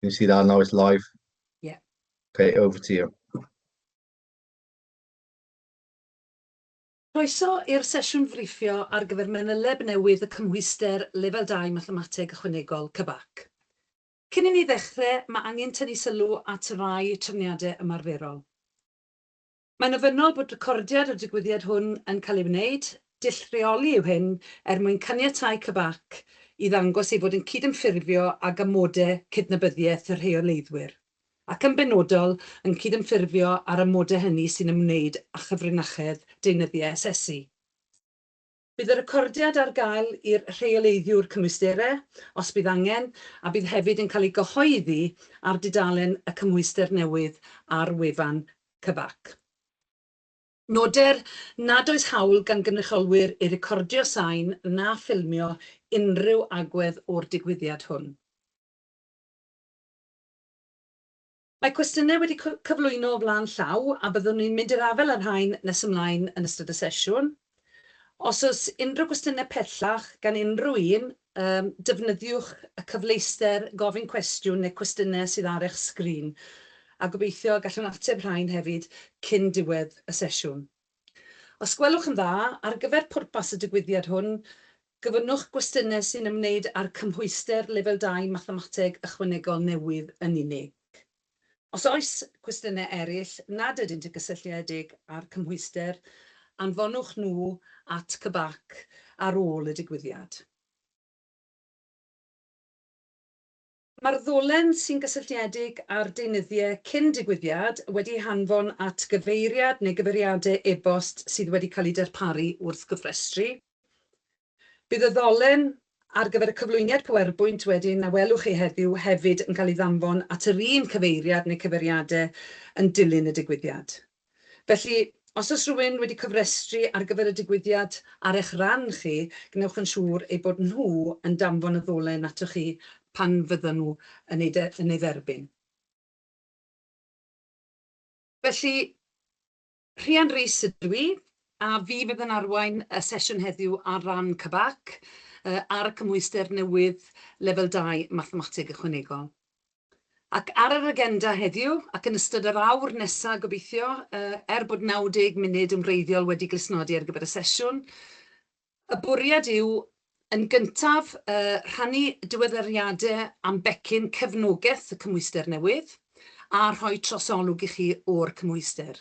Can you see that now it's live? Yeah. Okay, over to you. Croeso i'r sesiwn friffio ar gyfer manyleb newydd y cymhwyster Lefel 2 Mathemateg Ychwanegol CBAC. Cyn i ni ddechrau, mae angen tynnu sylw at rai trefniadau ymarferol. Mae'n ofynnol bod recordiad o'r digwyddiad hwn yn cael ei wneud, dull rheoli yw hyn er mwyn caniatáu CBAC i ddangos ei fod yn cydymffurfio ag amodau cydnabyddiaeth y rheoleiddwyr, ac yn benodol yn cydymffurfio â'r amodau hynny sy'n ymwneud â chyfrinachedd deunyddiau asesu. Bydd y recordiad ar gael i'r rheoleiddiwr cymwysterau, os bydd angen, a bydd hefyd yn cael ei gyhoeddi ar dudalen y cymhwyster newydd ar wefan CBAC. Noder nad oes hawl gan gynrychiolwyr i recordio sain na ffilmio unrhyw agwedd o'r digwyddiad hwn. Mae cwestiynau wedi cyflwyno o flaen llaw a byddwn ni'n mynd i'r afael â'r rhain nes ymlaen yn ystod y sesiwn. Os oes unrhyw gwestiynau pellach gan unrhyw un, defnyddiwch y cyfleuster gofyn cwestiwn neu cwestiynau sydd ar eich sgrin, a gobeithio gallwn ateb rhain hefyd cyn diwedd y sesiwn. Os gwelwch yn dda, ar gyfer pwrpas y digwyddiad hwn, gofynnwch gwestiynau sy'n ymwneud â'r cymhwyster Lefel 2 Mathemateg Ychwanegol newydd yn unig. Os oes cwestiynau eraill nad ydynt yn gysylltiedig â'r cymhwyster, anfonwch nhw at CBAC ar ôl y digwyddiad. Mae'r ddolen sy'n gysylltiedig â'r deunyddiau cyn digwyddiad wedi ei hanfon at gyfeiriad neu gyfeiriadau e-bost sydd wedi cael eu darparu wrth gofrestru. Bydd y ddolen ar gyfer y cyflwyniad PowerPoint wedyn a welwch chi heddiw hefyd yn cael ei ddanfon at yr un cyfeiriad neu cyfeiriadau yn dilyn y digwyddiad. Felly, os oes rhywun wedi cofrestru ar gyfer y digwyddiad ar eich rhan chi, gwnewch yn siŵr eu bod nhw yn danfon y ddolen atoch chi pan fyddan nhw yn ei, yn ei dderbyn. Felly, Rhian Rees ydw i, a fi fydd yn arwain y sesiwn heddiw ar ran CBAC ar y cymhwyster newydd Lefel 2 Mathemateg Ychwanegol. Ac ar yr agenda heddiw, ac yn ystod yr awr nesaf gobeithio, er bod 90 munud yn wreiddiol wedi glustnodi ar gyfer y sesiwn, y bwriad yw, yn gyntaf, rhannu diweddariadau am becyn cefnogaeth y cymhwyster newydd, a rhoi trosolwg i chi o'r cymhwyster.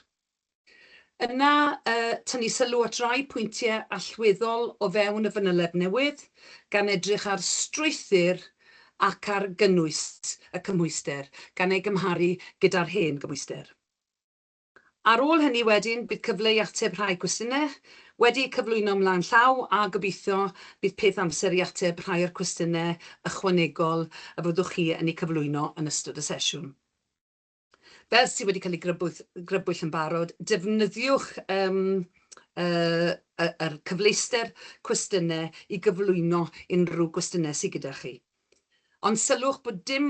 Yna, tynnu sylw at rai pwyntiau allweddol o fewn y fanyleb newydd, gan edrych ar strwythur ac ar gynnwys y cymhwyster, gan ei gymharu gyda'r hen gymhwyster. Ar ôl hynny wedyn, bydd cyfle i ateb rhai cwestiynau, wedi eu cyflwyno ymlaen llaw, a gobeithio bydd peth amser i ateb rhai o'r cwestiynau ychwanegol y fyddwch chi yn eu cyflwyno yn ystod y sesiwn. Fel sydd wedi cael ei grybwyll, grybwyll yn barod, defnyddiwch yr cyfleuster cwestiynau i gyflwyno unrhyw gwestiynau sydd gyda chi. Ond sylwch bod dim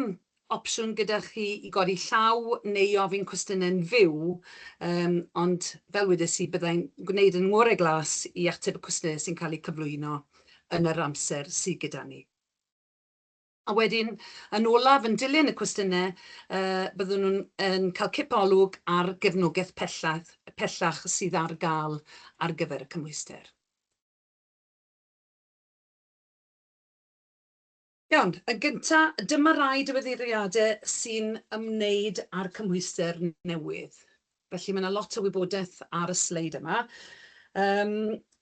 opsiwn gyda chi i godi llaw neu i ofyn cwestiynau'n fyw, ond fel wedes i, byddai'n gwneud yn ngorau glas i ateb y cwestiynau sy'n cael eu cyflwyno yn yr amser sydd gyda ni. A wedyn, yn olaf, yn dilyn y cwestiynau, byddwn nhw'n yn cael cipolwg ar gefnogaeth pellach, pellach sydd ar gael ar gyfer y cymhwyster. Iawn, yn gyntaf, dyma rai diweddariadau sy'n ymwneud â'r cymhwyster newydd. Felly mae yna lot o wybodaeth ar y sleid yma.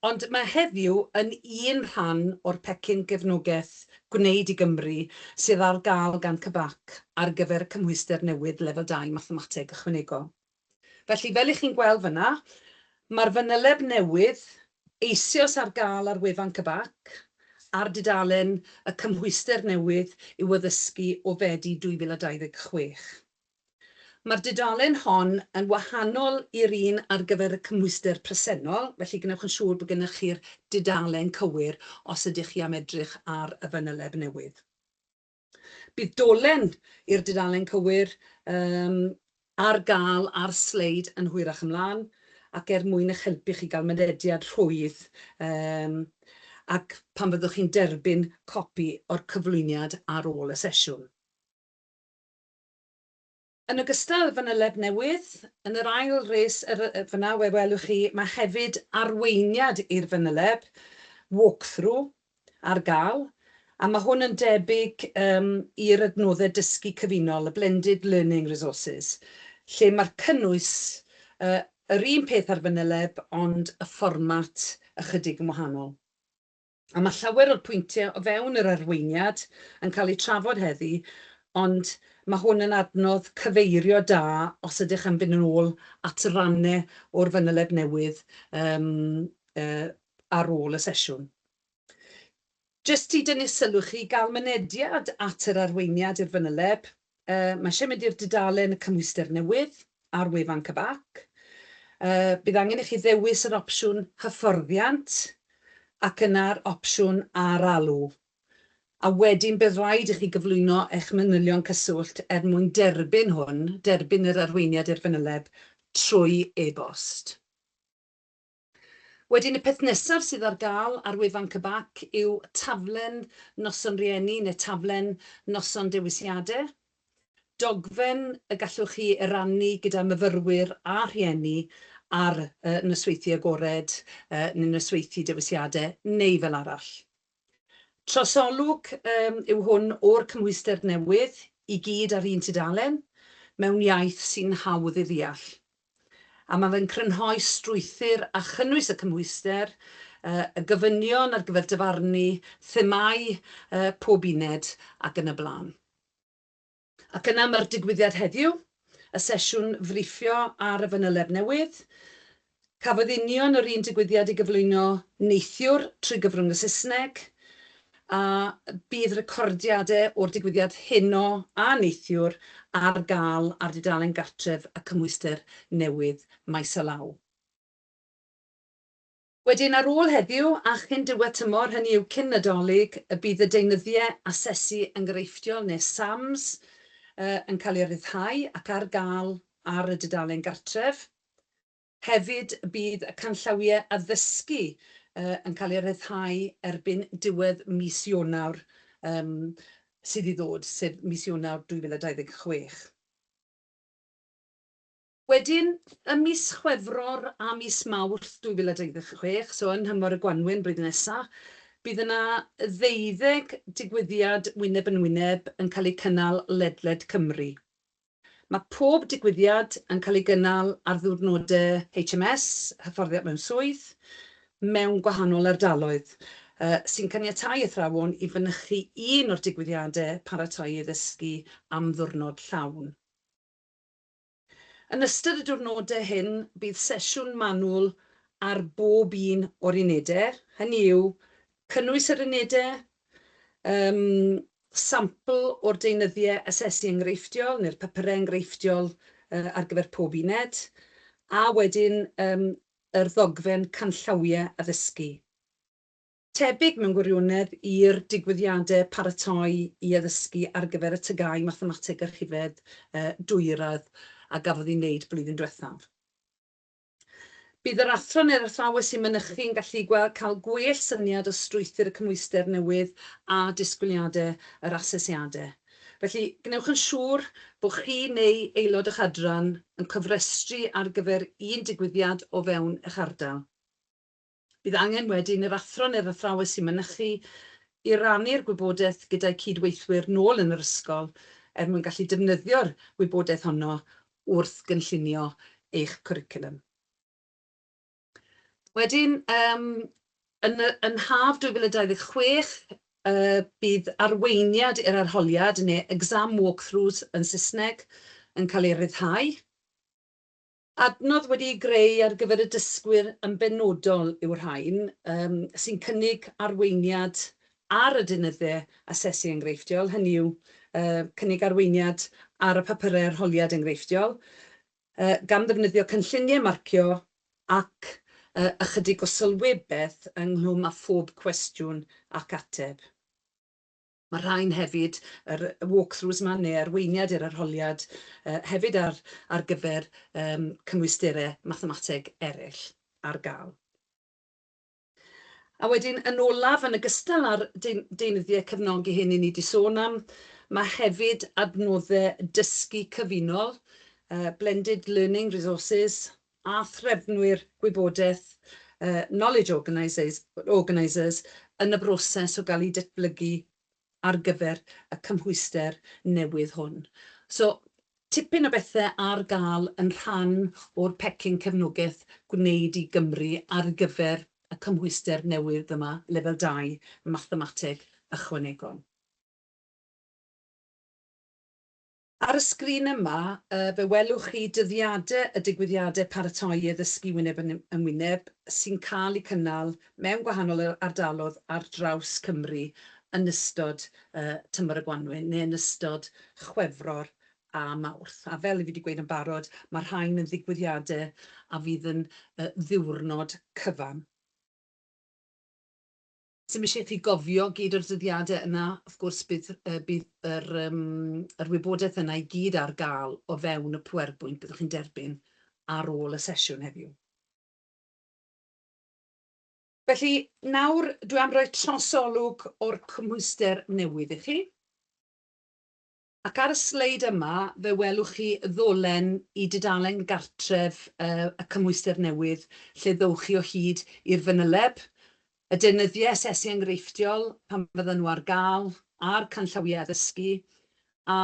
Ond mae heddiw yn un rhan o'r pecyn gefnogaeth Gwneud i Gymru sydd ar gael gan CBAC ar gyfer y cymhwyster newydd Lefel 2 Mathemateg Ychwanegol. Felly, fel y'ch chi'n gweld fan'na, mae'r fanyleb newydd eisoes ar gael ar wefan CBAC ar dudalen y cymhwyster newydd i'w addysgu o Fedi 2026. Mae'r dudalen hon yn wahanol i'r un ar gyfer y cymhwyster presennol, felly gwnewch yn siŵr bod gennych chi'r dudalen cywir os ydych chi am edrych ar y fanyleb newydd. Bydd dolen i'r dudalen cywir ar gael ar sleid yn hwyrach ymlaen, ac er mwyn eich helpu chi gael mynediad rhwydd ac pan fyddwch chi'n derbyn copi o'r cyflwyniad ar ôl y sesiwn. Yn ogystal â'r fanyleb newydd, yn yr ail res fyna, we welwch chi, mae hefyd arweiniad i'r fanyleb, walkthrough, ar gael, a mae hwn yn debyg i'r adnoddau dysgu cyfunol, y Blended Learning Resources, lle mae'r cynnwys yr un peth â'r fanyleb, ond y fformat ychydig yn wahanol. A mae llawer o'r pwyntiau o fewn yr arweiniad yn cael eu trafod heddi, ond mae hwn yn adnodd cyfeirio da os ydych am fynd yn ôl at rannau o'r fanyleb newydd ar ôl y sesiwn. Jyst i dynnu sylw chi, gael mynediad at yr arweiniad i'r fanyleb, mae eisiau mynd i'r dudalen y cymhwyster newydd ar wefan CBAC. Bydd angen i chi ddewis yr opsiwn hyfforddiant ac yna'r opsiwn ar alw. A wedyn bydd rhaid i chi gyflwyno eich manylion cyswllt er mwyn derbyn hwn, derbyn yr arweiniad i'r fanyleb trwy e-bost. Wedyn y peth nesaf sydd ar gael ar wefan CBAC yw taflen noson rieni neu taflen noson dewisiadau. Dogfen y gallwch chi rannu gyda myfyrwyr a rhieni ar nosweithiau agored neu nosweithiau dewisiadau neu fel arall. Trosolwg yw hwn o'r cymhwyster newydd i gyd ar un tudalen mewn iaith sy'n hawdd ei ddeall. A mae fe'n crynhoi strwythur a chynnwys y cymhwyster, y gofynion ar gyfer dyfarnu, themâu pob uned ac yn y blaen. Ac yna mae'r digwyddiad heddiw, y sesiwn friffio ar y fanyleb newydd. Cafodd union yr un digwyddiad ei gyflwyno neithiwr trwy gyfrwng y Saesneg, a bydd recordiadau o'r digwyddiad heno a neithiwr ar gael ar dudalen gartref y cymhwyster newydd maes o law. Wedyn ar ôl heddiw a chyn diwedd tymor, hynny yw cyn Nadolig, y bydd y deunyddiau asesu enghreifftiol neu SAMs yn cael ei ryddhau ac ar gael ar y dudalen gartref. Hefyd bydd y canllawiau addysgu yn cael ei ryddhau erbyn diwedd mis Ionawr sydd i ddod, sef mis Ionawr 2026. Wedyn, ym mis Chwefror a mis Mawrth 2026, so yn nhymor y Gwanwyn blwyddyn nesaf, bydd yna 12 digwyddiad wyneb yn wyneb yn cael eu cynnal ledled Cymru. Mae pob digwyddiad yn cael ei gynnal ar ddiwrnodau HMS, hyfforddiant mewn swydd, mewn gwahanol ardaloedd, sy'n caniatáu athrawon i fynychu un o'r digwyddiadau paratoi i ddysgu am ddiwrnod llawn. Yn ystod y diwrnodau hyn, bydd sesiwn manwl ar bob un o'r unedau, hynny yw cynnwys yr unedau, sampl o'r deunyddiau asesu enghreifftiol neu'r papurau enghreifftiol ar gyfer pob uned, a wedyn yr ddogfen canllawiau addysgu. Tebyg mewn gwirionedd i'r digwyddiadau paratoi i addysgu ar gyfer y TGAU Mathemateg a Rhifedd dwyradd a gafodd ei wneud blwyddyn diwethaf. Bydd yr athro neu'r athrawes sy'n mynychu yn gallu cael gwell syniad o strwythur y cymhwyster newydd a disgwyliadau yr asesiadau. Felly, gwnewch yn siŵr bod chi neu aelod o'ch adran yn cofrestru ar gyfer un digwyddiad o fewn eich ardal. Bydd angen wedyn yr athro neu'r athrawes sy'n mynychu i rannu'r gwybodaeth gyda'i cydweithwyr nôl yn yr ysgol er mwyn gallu defnyddio'r wybodaeth honno wrth gynllunio eich cwricwlwm. Wedyn, yn haf 2026, bydd arweiniad i'r arholiad neu exam walkthroughs yn Saesneg yn cael ei ryddhau. Adnodd wedi'i greu ar gyfer y dysgwyr yn benodol yw'r rhain, sy'n cynnig arweiniad ar y deunyddiau asesu enghreifftiol, hynny yw cynnig arweiniad ar y papurau arholiad enghreifftiol, gan ddefnyddio cynlluniau marcio ac ychydig o sylwebaeth ynghlwm â phob cwestiwn ac ateb. Mae rhain hefyd, yr walkthroughs yma neu arweiniad i'r arholiad, hefyd ar gyfer cymwysterau mathemateg eraill ar gael. A wedyn yn olaf, yn ogystal â'r deunyddiau cefnogi hyn i ni 'di sôn am, mae hefyd adnoddau dysgu cyfunol, blended learning resources, a threfnwyr gwybodaeth, knowledge organisers, organisers, yn y broses o gael eu datblygu ar gyfer y cymhwyster newydd hwn. So, tipyn o bethau ar gael yn rhan o'r pecyn cefnogaeth Gwneud i Gymru ar gyfer y cymhwyster newydd yma, lefel 2, mathemateg ychwanegol. Ar y sgrin yma, fe welwch chi dyddiadau y digwyddiadau paratoi i addysgu wyneb yn yn wyneb sy'n cael eu cynnal mewn gwahanol ardaloedd ar draws Cymru yn ystod tymor y gwanwyn neu yn ystod Chwefror a Mawrth. A fel i fi wedi gweud yn barod, mae rhain yn ddigwyddiadau a fydd yn ddiwrnod cyfan. Sim isie i chi gofio gyd o'r dyddiadau yna, wrth gwrs bydd bydd yr yr wybodaeth yna i gyd ar gael o fewn y PowerPoint byddwch chi'n derbyn ar ôl y sesiwn heddiw. Felly nawr dwi am roi trosolwg o'r cymhwyster newydd i chi. Ac ar y sleid yma, fe welwch chi ddolen i dudalen gartref y cymhwyster newydd, lle ddowch chi o hyd i'r fanyleb, y deunyddiau asesu enghreifftiol pan fyddan nhw ar gael, a'r canllawiau addysgu, a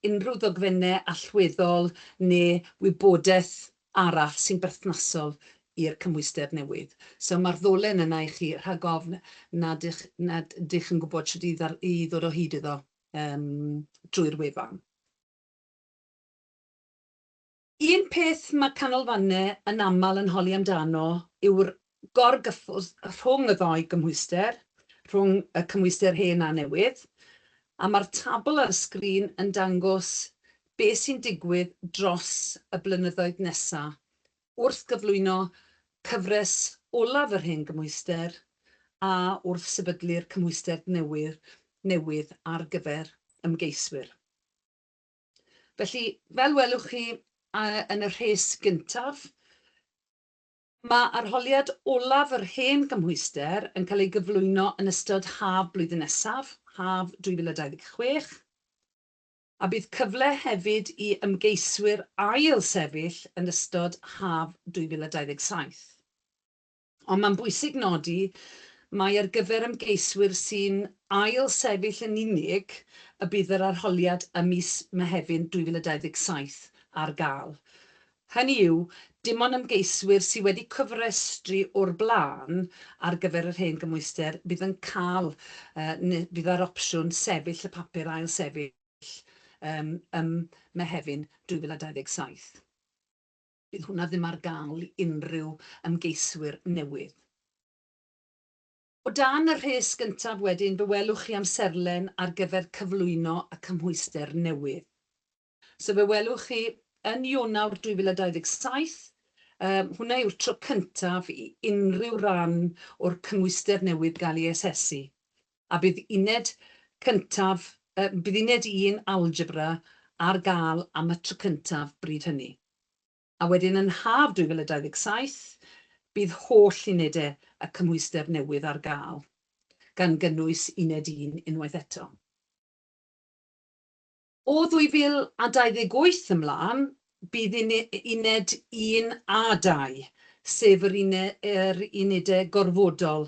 unrhyw ddogfennau allweddol neu wybodaeth arall sy'n berthnasol i'r cymhwyster newydd. So mae'r ddolen yna i chi rhag ofn nad ych, nad ydych yn gwybod sut i, i ddod o hyd iddo drwy'r wefan. Un peth mae canolfannau yn aml yn holi amdano yw'r gorgyffwrdd rhwng y ddou gymhwyster, rhwng y cymhwyster hen a newydd, a mae'r tabl ar y sgrin yn dangos beth sy'n digwydd dros y blynyddoedd nesaf wrth gyflwyno cyfres olaf yr hen gymhwyster a wrth sefydlu'r cymhwyster newydd, newydd ar gyfer ymgeiswyr. Felly, fel welwch chi yn y rhes gyntaf, mae arholiad olaf yr hen gymhwyster yn cael ei gyflwyno yn ystod haf blwyddyn nesaf, haf 2026, a bydd cyfle hefyd i ymgeiswyr ail sefyll yn ystod haf 2027. Ond mae'n bwysig nodi mai ar gyfer ymgeiswyr sy'n ail sefyll yn unig y bydd yr arholiad ym mis Mehefin 2027 ar gael. Hynny yw, dim ond ymgeiswyr sydd wedi cofrestru o'r blaen ar gyfer yr hen gymhwyster bydd yn cael, neu bydd â'r opsiwn sefyll y papur ail sefyll ym Mehefin 2027. Bydd hwnna ddim ar gael i unrhyw ymgeiswyr newydd. O dan y rhes gyntaf wedyn, fe welwch chi amserlen ar gyfer cyflwyno y cymhwyster newydd. So fe welwch chi yn Ionawr 2027, hwnna yw'r tro cyntaf i unrhyw ran o'r cymhwyster newydd gael ei asesu. A bydd uned cyntaf, bydd uned 1 algebra ar gael am y tro cyntaf bryd hynny. A wedyn yn haf 2027, bydd holl unedau y cymhwyster newydd ar gael, gan gynnwys uned 1 unwaith eto. O 2028 ymlaen, bydd uned 1 a 2, sef yr yr unedau gorfodol,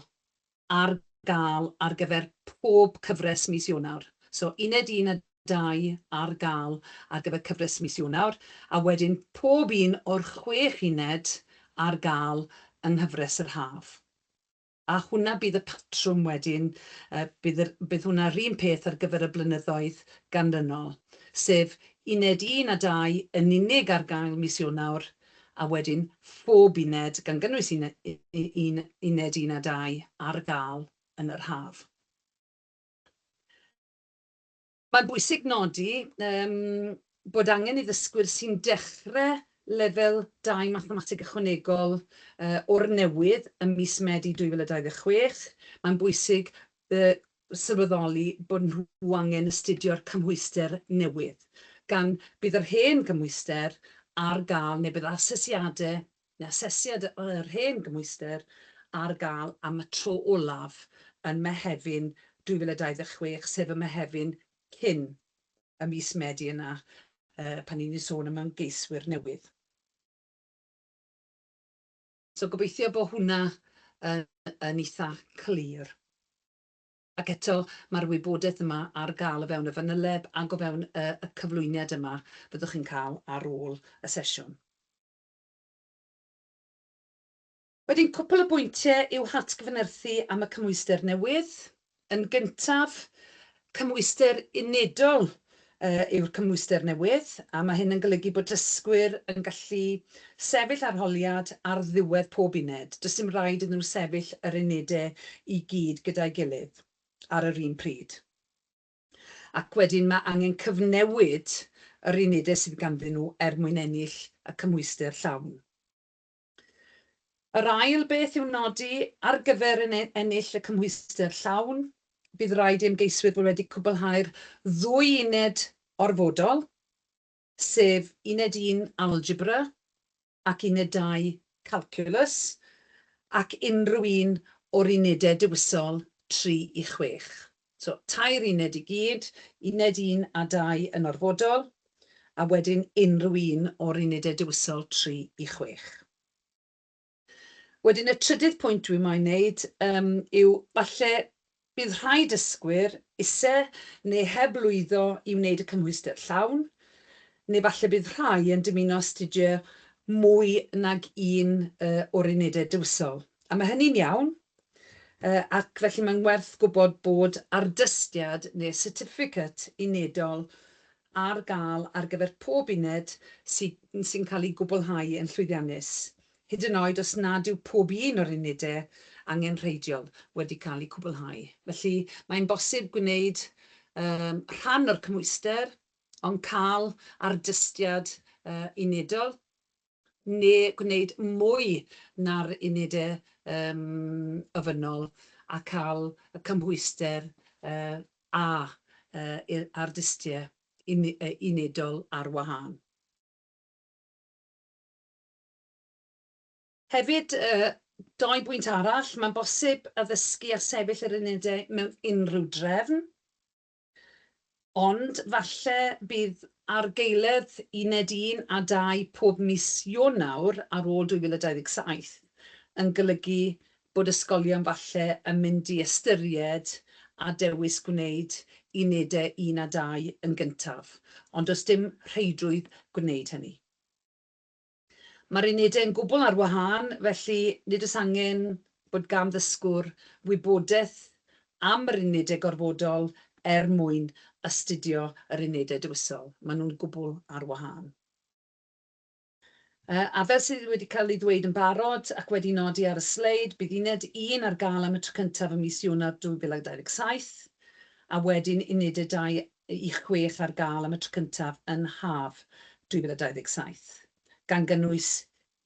ar gael ar gyfer pob cyfres mis Ionawr. So uned 1 a 2 ar gael ar gyfer cyfres mis Ionawr, a wedyn pob un o'r chwech uned ar gael yng nghyfres yr haf. A hwnna bydd y patrwm wedyn, bydd, yr, bydd hwnna'r un peth ar gyfer y blynyddoedd ganlynol, sef uned 1 a 2 yn unig ar gael mis Ionawr, a wedyn phob uned, gan gynnwys uned, un, uned 1 a 2, ar gael yn yr haf. Mae'n bwysig nodi bod angen i ddysgwyr sy'n dechrau lefel 2 mathemateg ychwanegol o'r newydd ym mis Medi 2026, mae'n bwysig sylweddoli bod nhw angen astudio'r cymhwyster newydd, gan bydd yr hen gymhwyster ar gael, neu bydd asesiadau neu asesiad yr hen gymhwyster ar gael am y tro olaf yn Mehefin 2026, sef y Mehefin cyn y mis Medi yna, pan 'y ni'n sôn am ymgeiswyr newydd. So gobeithio bod hwnna yn eitha clir. Ac eto, mae'r wybodaeth yma ar gael o fewn y fanyleb ac o fewn y cyflwyniad yma fyddwch chi'n cael ar ôl y sesiwn. Wedyn, cwpl o bwyntiau i'w hatgyfnerthu am y cymhwyster newydd. Yn gyntaf, cymhwyster unedol yw'r cymhwyster newydd, a mae hyn yn golygu bod dysgwyr yn gallu sefyll arholiad ar ddiwedd pob uned. Does dim rhaid iddyn nhw sefyll yr unedau i gyd gyda'i gilydd ar yr un pryd. Ac wedyn mae angen cyfnewid yr unedau sydd ganddyn nhw er mwyn ennill y cymhwyster llawn. Yr ail beth i'w nodi ar gyfer ennill y cymhwyster llawn, bydd rhaid i ymgeiswyr fod wedi cwblhau'r ddwy uned orfodol, sef Uned 1 Algebra ac Uned 2 Calculus, ac unrhyw un o'r unedau dewisol 3 i 6. So, tair uned i gyd, Uned 1 a 2 yn orfodol, a wedyn unrhyw un o'r unedau dewisol 3 i 6. Wedyn y trydydd pwynt dwi moyn wneud yw falle bydd rhai dysgwyr isie neu heb lwyddo i wneud y cymhwyster llawn, neu falle bydd rhai yn dymuno astudio mwy nag un o'r unedau dewisol. A mae hynny'n iawn, ac felly mae'n werth gwybod bod ardystiad neu certificate unedol ar gael ar gyfer pob uned sy'n sy cael ei gwblhau yn llwyddiannus, hyd yn oed os nad yw pob un o'r unedau angenrheidiol wedi cael eu cwblhau. Felly mae'n bosib gwneud rhan o'r cymhwyster, ond cael ardystiad unedol, neu gwneud mwy na'r unedau ofynnol a cael y cymhwyster a ardystiau unedol ar wahân. Hefyd, dou bwynt arall, mae'n bosib addysgu a sefyll yr unedau mewn unrhyw drefn, ond falle bydd argaeledd uned 1 a 2 pob mis Ionawr ar ôl 2027 yn golygu bod ysgolion falle yn mynd i ystyried a dewis gwneud unedau 1 a 2 yn gyntaf, ond does dim rheidrwydd gwneud hynny. Mae'r unedau yn gwbl ar wahân, felly nid oes angen bod gan ddysgwr wybodaeth am yr unedau gorfodol er mwyn astudio yr unedau dewisol. Maen nhw'n gwbl ar wahân. A fel sydd wedi cael ei ddweud yn barod ac wedi nodi ar y sleid, bydd uned 1 ar gael am y tro cyntaf ym mis Ionawr 2027, a wedyn unedau 2 i 6 ar gael am y tro cyntaf yn haf 2027, gan gynnwys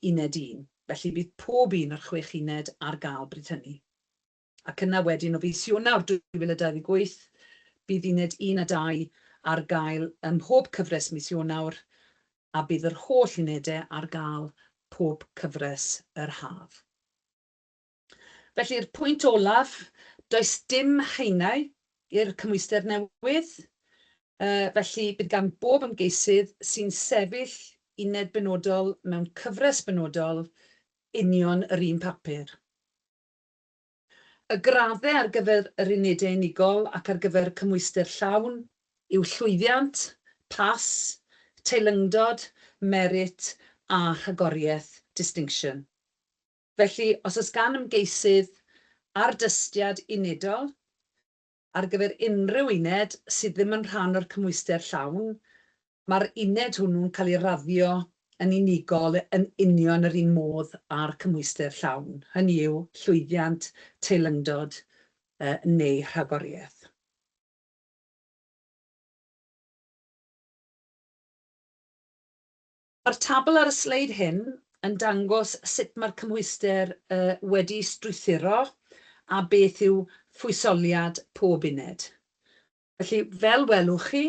uned 1. Felly bydd pob un o'r chwech uned ar gael bryd hynny. Ac yna wedyn o fis Ionawr 2028, bydd uned 1 a 2 ar gael ym mhob cyfres mis Ionawr, a bydd yr holl unedau ar gael pob cyfres yr haf. Felly'r pwynt olaf, does dim haenau i'r cymhwyster newydd, felly bydd gan bob ymgeisydd sy'n sefyll uned benodol mewn cyfres benodol union yr un papur. Y graddau ar gyfer yr unedau unigol ac ar gyfer y cymhwyster llawn yw llwyddiant, pas, teilyngdod, merit a rhagoriaeth, distinction. Felly, os oes gan ymgeisydd ardystiad unedol ar gyfer unrhyw uned sydd ddim yn rhan o'r cymhwyster llawn, mae'r uned hwnnw'n cael ei raddio yn unigol yn union yr un modd â'r cymhwyster llawn, hynny yw llwyddiant, teilyngdod neu rhagoriaeth. Mae'r tabl ar y sleid hyn yn dangos sut mae'r cymhwyster wedi strwythuro a beth yw phwysoliad pob uned. Felly, fel welwch chi,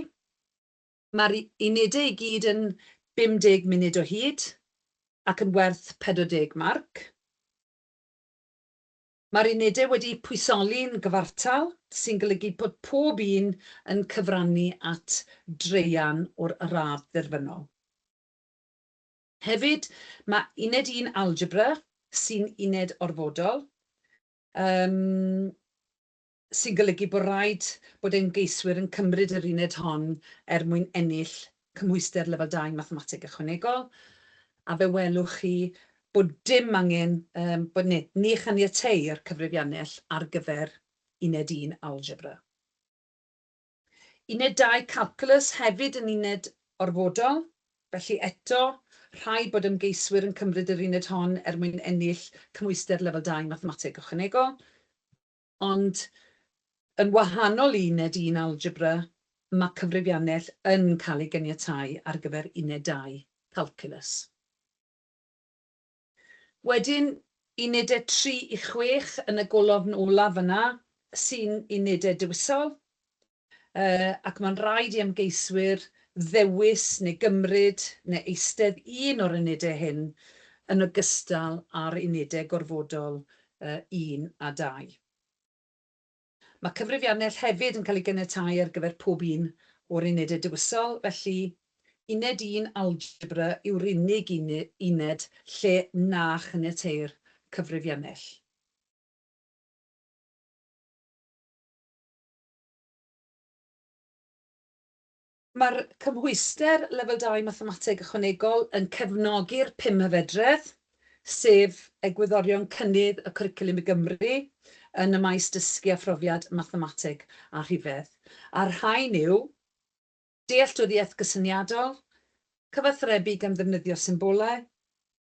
mae'r unedau i gyd yn 50 munud o hyd ac yn werth 40 marc. Mae'r unedau wedi'u pwysoli'n gyfartal, sy'n golygu bod pob un yn cyfrannu at draean o'r radd dderfynol. Hefyd, mae uned 1 algebra, sy'n uned orfodol, yym, sy'n golygu bod rhaid bod ymgeiswyr yn cymryd yr uned hon er mwyn ennill cymhwyster lefel 2 mathemateg ychwanegol, a fe welwch chi bod dim angen, yym, bod ni, ni chaniateir cyfrifiannell ar gyfer uned 1 algebra. Uned 2 calculus hefyd yn uned orfodol, felly eto, rhaid bod ymgeiswyr yn cymryd yr uned hon er mwyn ennill cymhwyster lefel 2 mathemateg ychwanegol. Ond yn wahanol i uned 1 algebra, mae cyfrifiannell yn cael ei ganiatáu ar gyfer uned 2 calculus. Wedyn, unedau 3 i 6 yn y golofn olaf yna, sy'n unedau dewisol, ac mae'n rhaid i ymgeiswyr ddewis neu gymryd neu eistedd un o'r unedau hyn yn ogystal â'r unedau gorfodol 1 a 2. Mae cyfrifiannell hefyd yn cael ei ganiatáu ar gyfer pob un o'r unedau dewisol, felly uned 1 algebra yw'r unig uned lle na chaniateir cyfrifiannell. Mae'r cymhwyster lefel 2 mathemateg ychwanegol yn cefnogi'r pum hyfedredd, sef egwyddorion cynnydd y Cwricwlwm i Gymru yn y maes dysgu a phrofiad mathemateg a rhifedd. A'r rhain yw dealltwriaeth gysyniadol, cyfathrebu gan ddefnyddio symbolau,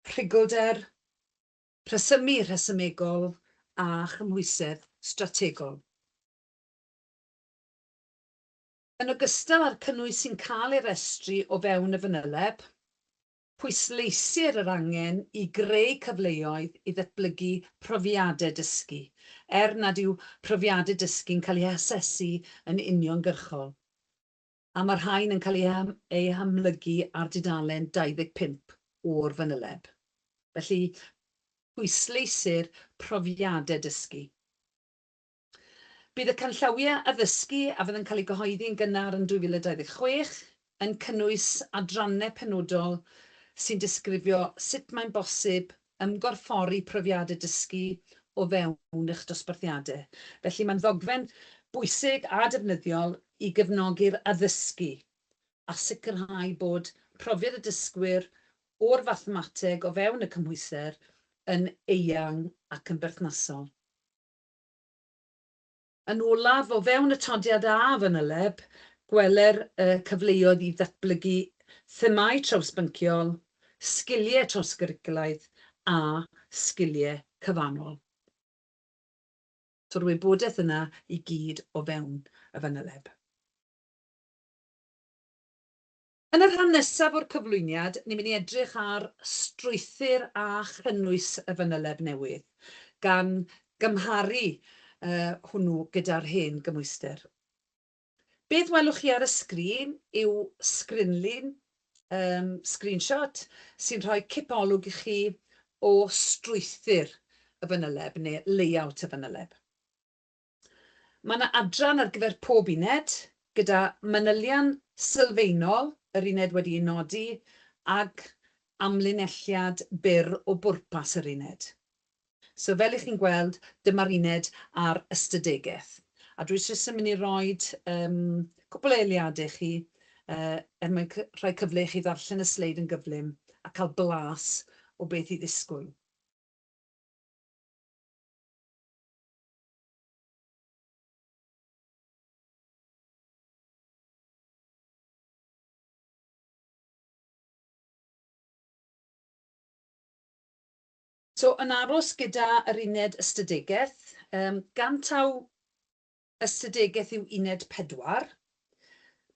rhuglder, rhesymu rhesymegol a chymhwysedd strategol. Yn ogystal â'r cynnwys sy'n cael ei restru o fewn y fanyleb, pwysleisir yr angen i greu cyfleoedd i ddatblygu profiadau dysgu, er nad yw profiadau dysgu'n cael eu hasesu yn uniongyrchol, a mae'r rhain yn cael eu hamlygu ar dudalen 25 o'r fanyleb. Felly, pwysleisir profiadau dysgu. Bydd y canllawiau addysgu a fydd yn cael eu gyhoeddi'n gynnar yn 2026 yn cynnwys adrannau penodol sy'n disgrifio sut mae'n bosib ymgorffori profiadau dysgu o fewn eich dosbarthiadau. Felly mae'n ddogfen bwysig a defnyddiol i gefnogi'r addysgu a sicrhau bod profiad y dysgwyr o'r fathemateg o fewn y cymhwyster yn eang ac yn berthnasol. Yn olaf, o fewn y todiad A fanyleb, gweler y cyfleoedd i ddatblygu themâu trawsbynciol, sgiliau trawsgwricwlaidd a sgiliau cyfannol. So'r wybodaeth yna i gyd o fewn y fanyleb. Yn y rhan nesaf o'r cyflwyniad, ni'n mynd i edrych ar strwythur a chynnwys y fanyleb newydd, gan gymharu hwnnw gyda'r hen gymhwyster. Beth welwch chi ar y sgrin yw sgrinlun, screenshot, sy'n rhoi cipolwg i chi o strwythur y fanyleb neu layout y fanyleb. Mae yna adran ar gyfer pob uned, gyda manylion sylfaenol yr uned wedi'i nodi ag amlinelliad byr o bwrpas yr uned. So fel 'y chi'n gweld, dyma'r uned ar ystadegaeth. A dwi jyst yn mynd i roi cwpl o eiliadau i chi er mwyn rhoi cyfle i chi ddarllen y sleid yn gyflym a cael blas o beth i ddisgwyl. So, yn aros gyda yr uned ystadegaeth, gan taw ystadegaeth yw uned 4,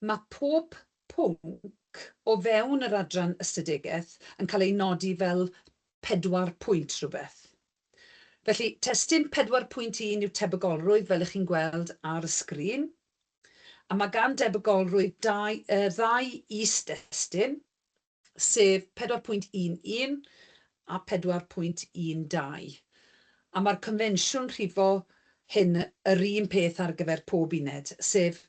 mae pob pwnc o fewn yr adran ystadegaeth yn cael ei nodi fel 4 pwynt rhywbeth. Felly, testun 4.1 yw tebygolrwydd, fel ych chi'n gweld ar y sgrin. A mae gan debygolrwydd dau, ddau is-destun, sef 4.11 a 4.12. A mae'r confensiwn rhifo hyn yr un peth ar gyfer pob uned, sef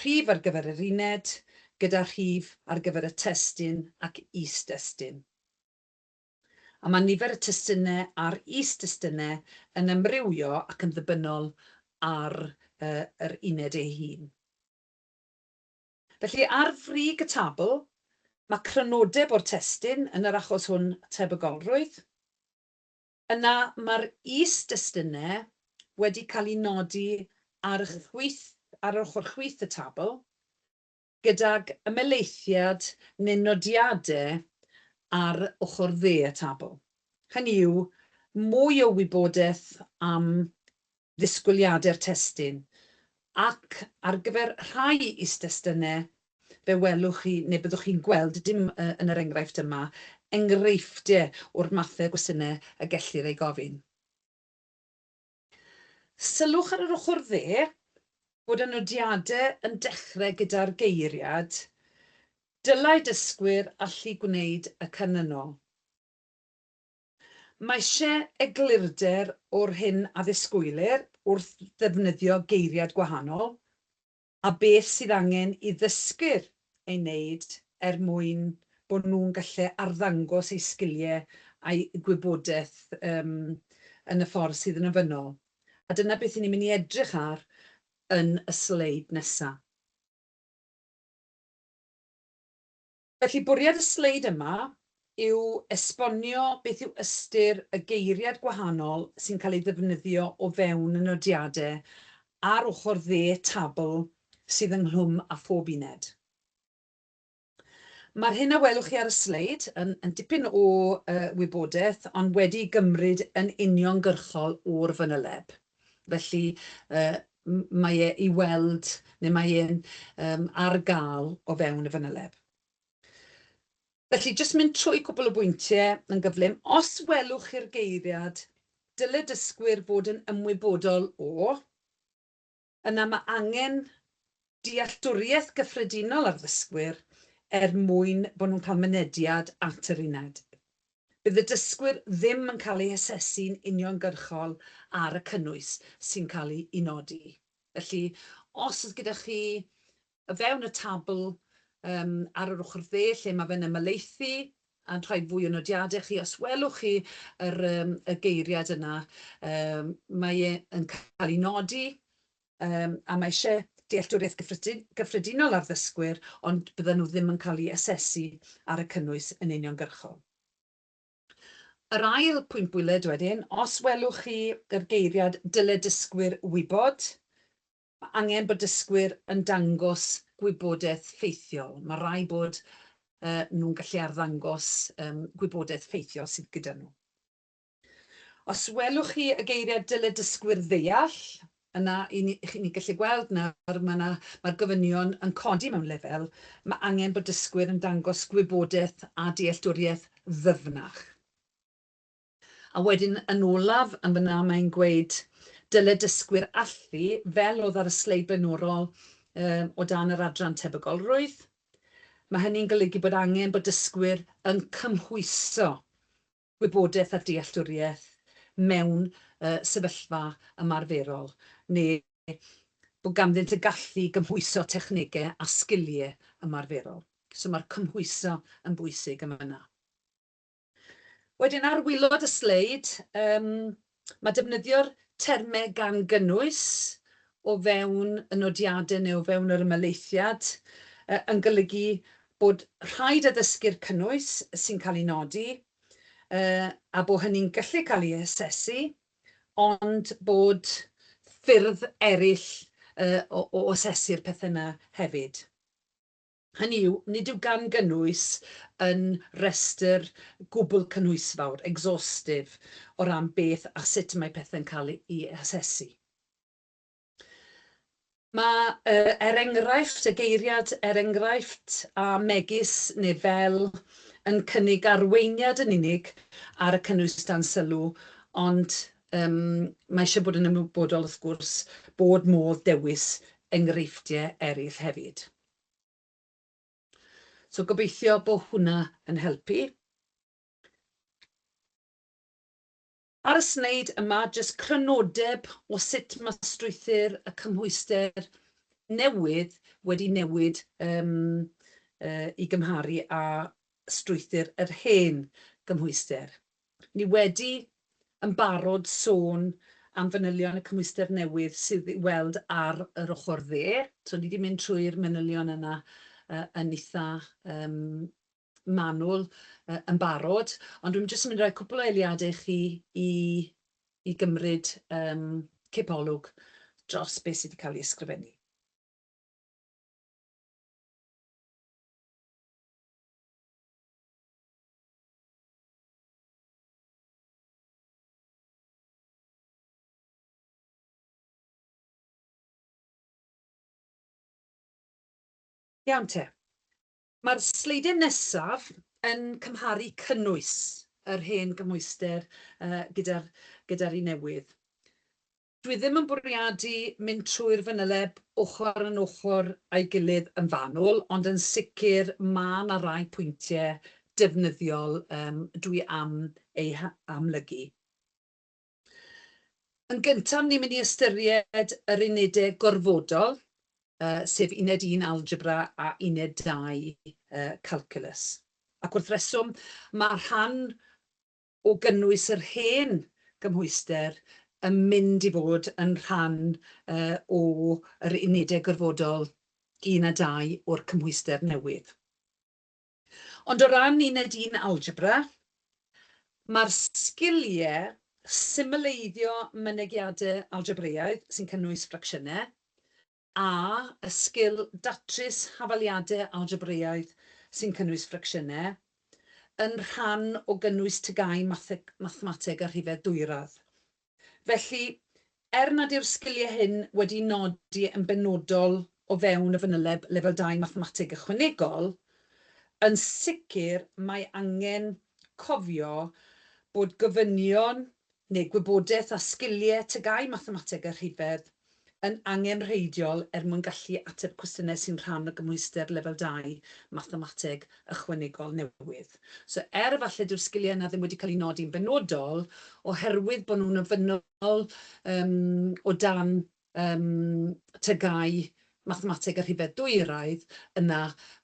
rhif ar gyfer yr uned gyda rhif ar gyfer y testun ac is-destun. A mae nifer y testunau a'r is-destunau yn amrywio ac yn ddibynnol ar yr uned ei hun. Felly, ar frig y tabl, mae crynodeb o'r testun, yn yr achos hwn tebygolrwydd. Yna mae'r is-destunau wedi cael eu nodi ar y chwith, ar ochr chwith y tabl, gydag ymhelaethiad neu nodiadau ar ochr dde y tabl. Hynny yw, mwy o wybodaeth am ddisgwyliadau'r testun, ac ar gyfer rhai is-destunau, fe welwch chi, neu byddwch chi'n gweld, dim yn yr enghraifft yma, enghreifftiau o'r mathau o gwestiynau y gellir eu gofyn. Sylwch ar yr ochr dde bod y nodiadau yn dechrau gyda'r geiriad "Dylai dysgwyr allu gwneud y canlynol". Mae eisiau eglurder o'r hyn a ddisgwylir wrth ddefnyddio geiriad gwahanol, a beth sydd angen i ddysgwyr ei wneud er mwyn bod nhw'n gallu arddangos eu sgiliau a'u gwybodaeth yym yn y ffordd sydd yn ofynnol. A dyna beth 'y ni'n mynd i edrych ar yn y sleid nesa. Felly, bwriad y sleid yma yw esbonio beth yw ystyr y geiriad gwahanol sy'n cael ei ddefnyddio o fewn y nodiadau ar ochr dde tabl sydd ynghlwm â phob uned. Mae'r hyn a welwch chi ar y sleid yn, yn dipyn o wybodaeth, ond wedi gymryd yn uniongyrchol o'r fanyleb. Felly, mae e i weld, neu mae e'n ar gael o fewn y fanyleb. Felly, jyst mynd trwy cwpl o bwyntiau yn gyflym. Os welwch chi'r geiriad "dyle dysgwyr fod yn ymwybodol o", yna mae angen dealltwriaeth gyffredinol ar ddysgwyr er mwyn bod nhw'n cael mynediad at yr uned. Bydd y dysgwyr ddim yn cael eu hasesu'n uniongyrchol ar y cynnwys sy'n cael ei nodi. Felly, os oes gyda chi o fewn y tabl ar yr ochr dde lle mae fe'n ymhelaethu a'n rhoi fwy o nodiadau chi, os welwch chi yr, y geiriad yna, mae e yn cael ei nodi a mae eisiau dealltwriaeth gyffredinol ar ddysgwyr, ond bydden nhw ddim yn cael eu asesu ar y cynnwys yn uniongyrchol. Yr ail pwynt bwled wedyn, os welwch chi yr geiriad "dyle dysgwyr wybod", mae angen bod dysgwyr yn dangos gwybodaeth ffeithiol. Mae rhaid bod nhw'n gallu arddangos gwybodaeth ffeithiol sydd gyda nhw. Os welwch chi y geiriau "dyle dysgwyr ddeall", yna i ni, chi'n gallu gweld nawr mae 'na, mae'r gofynion yn codi mewn lefel, mae angen bod dysgwyr yn dangos gwybodaeth a dealltwriaeth ddyfnach. A wedyn yn olaf, yn fan'na mae'n gweud "dyle dysgwyr allu", fel oedd ar y sleid blaenorol o dan yr adran tebygolrwydd. Mae hynny'n golygu bod angen bod dysgwyr yn cymhwyso gwybodaeth a dealltwriaeth mewn sefyllfa ymarferol, neu bod ganddynt y gallu i gymhwyso technegau a sgiliau ymarferol. So mae'r cymhwyso yn bwysig yn fan'na. Wedyn ar waelod y sleid, mae defnyddio'r termau "gan gynnwys" o fewn y nodiadau neu o fewn yr ymhelaethiad yn golygu bod rhaid addysgu'r cynnwys sy'n cael ei nodi a bod hynny'n gallu cael ei asesu, ond bod ffyrdd eraill o asesu'r pethau yna hefyd. Hynny yw, nid yw "gan gynnwys" yn restr gwbl cynhwysfawr, exhaustive, o ran beth a sut mae pethau'n cael ei asesu. Mae, er enghraifft, y geiriad "er enghraifft" a "megis" neu "fel" yn cynnig arweiniad yn unig ar y cynnwys dan sylw, ond mae eisiau bod yn ymwybodol, wrth gwrs, bod modd dewis enghreifftiau eraill hefyd. So gobeithio bod hwnna yn helpu. Ar y sleid yma, jyst crynodeb o sut mae strwythur y cymhwyster newydd wedi newid i gymharu â strwythur yr hen gymhwyster. Ni wedi yn barod sôn am fanylion y cymhwyster newydd sydd i'w weld ar yr ochr dde. So ni 'di mynd trwy'r manylion yna yn eitha manwl yn barod, ond dwi'n jyst yn mynd i roi cwpl o eiliadau i chi i gymryd cipolwg dros beth sydd wedi cael ei ysgrifennu. Iawn te. Mae'r sleidiau nesaf yn cymharu cynnwys yr hen gymhwyster gyda'r gyda'r un newydd. Dwi ddim yn bwriadu mynd trwy'r fanyleb ochr yn ochr â'i gilydd yn fanwl, ond yn sicr ma' 'na rai pwyntiau defnyddiol dwi am eu amlygu. Yn gyntaf, ni'n mynd i ystyried yr unedau gorfodol, sef uned 1 algebra a uned 2 calculus. Ac wrth reswm, mae rhan o gynnwys yr hen gymhwyster yn mynd i fod yn rhan o yr unedau gorfodol 1 a 2 o'r cymhwyster newydd. Ond o ran uned 1 algebra, mae'r sgiliau symleiddio mynegiadau algebraidd sy'n cynnwys ffracsiynau a y sgil datrys hafaliadau algebraidd sy'n cynnwys ffracsiynau yn rhan o gynnwys TGAU mathemateg a rhifedd dwyradd. Felly, er nad yw'r sgiliau hyn wedi nodi yn benodol o fewn y fanyleb lefel 2 mathemateg ychwanegol, yn sicr mae angen cofio bod gofynion neu gwybodaeth a sgiliau TGAU mathemateg a rhifedd yn angenrheidiol er mwyn gallu ateb cwestiynau sy'n rhan o gymhwyster lefel 2 mathemateg ychwanegol newydd. So er efallai dyw'r sgiliau yna ddim wedi cael eu nodi'n benodol, oherwydd bod nhw'n ofynnol o dan TGAU mathemateg a rhifedd dwyraidd, yna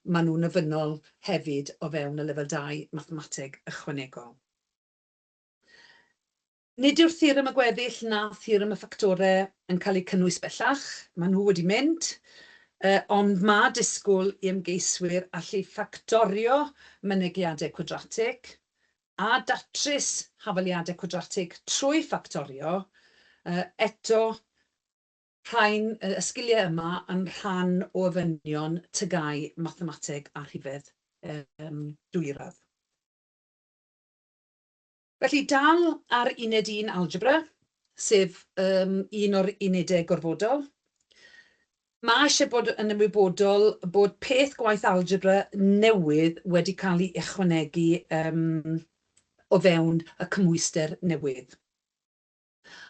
maen nhw'n ofynnol hefyd o fewn y lefel 2 mathemateg ychwanegol. Nid yw'r theorem y gweddill na theorem y ffactorau yn cael eu cynnwys bellach, maen nhw wedi mynd, ond mae disgwyl i ymgeiswyr allu ffactorio mynegiadau cwadratig a datrys hafaliadau cwadratig trwy ffactorio, eto rhain, y sgiliau yma yn rhan o ofynion TGAU mathemateg a rhifedd dwyradd. Felly, dal ar uned 1 algebra, sef un o'r unedau gorfodol, mae eisiau bod yn ymwybodol bod peth gwaith algebra newydd wedi cael ei ychwanegu o fewn y cymhwyster newydd.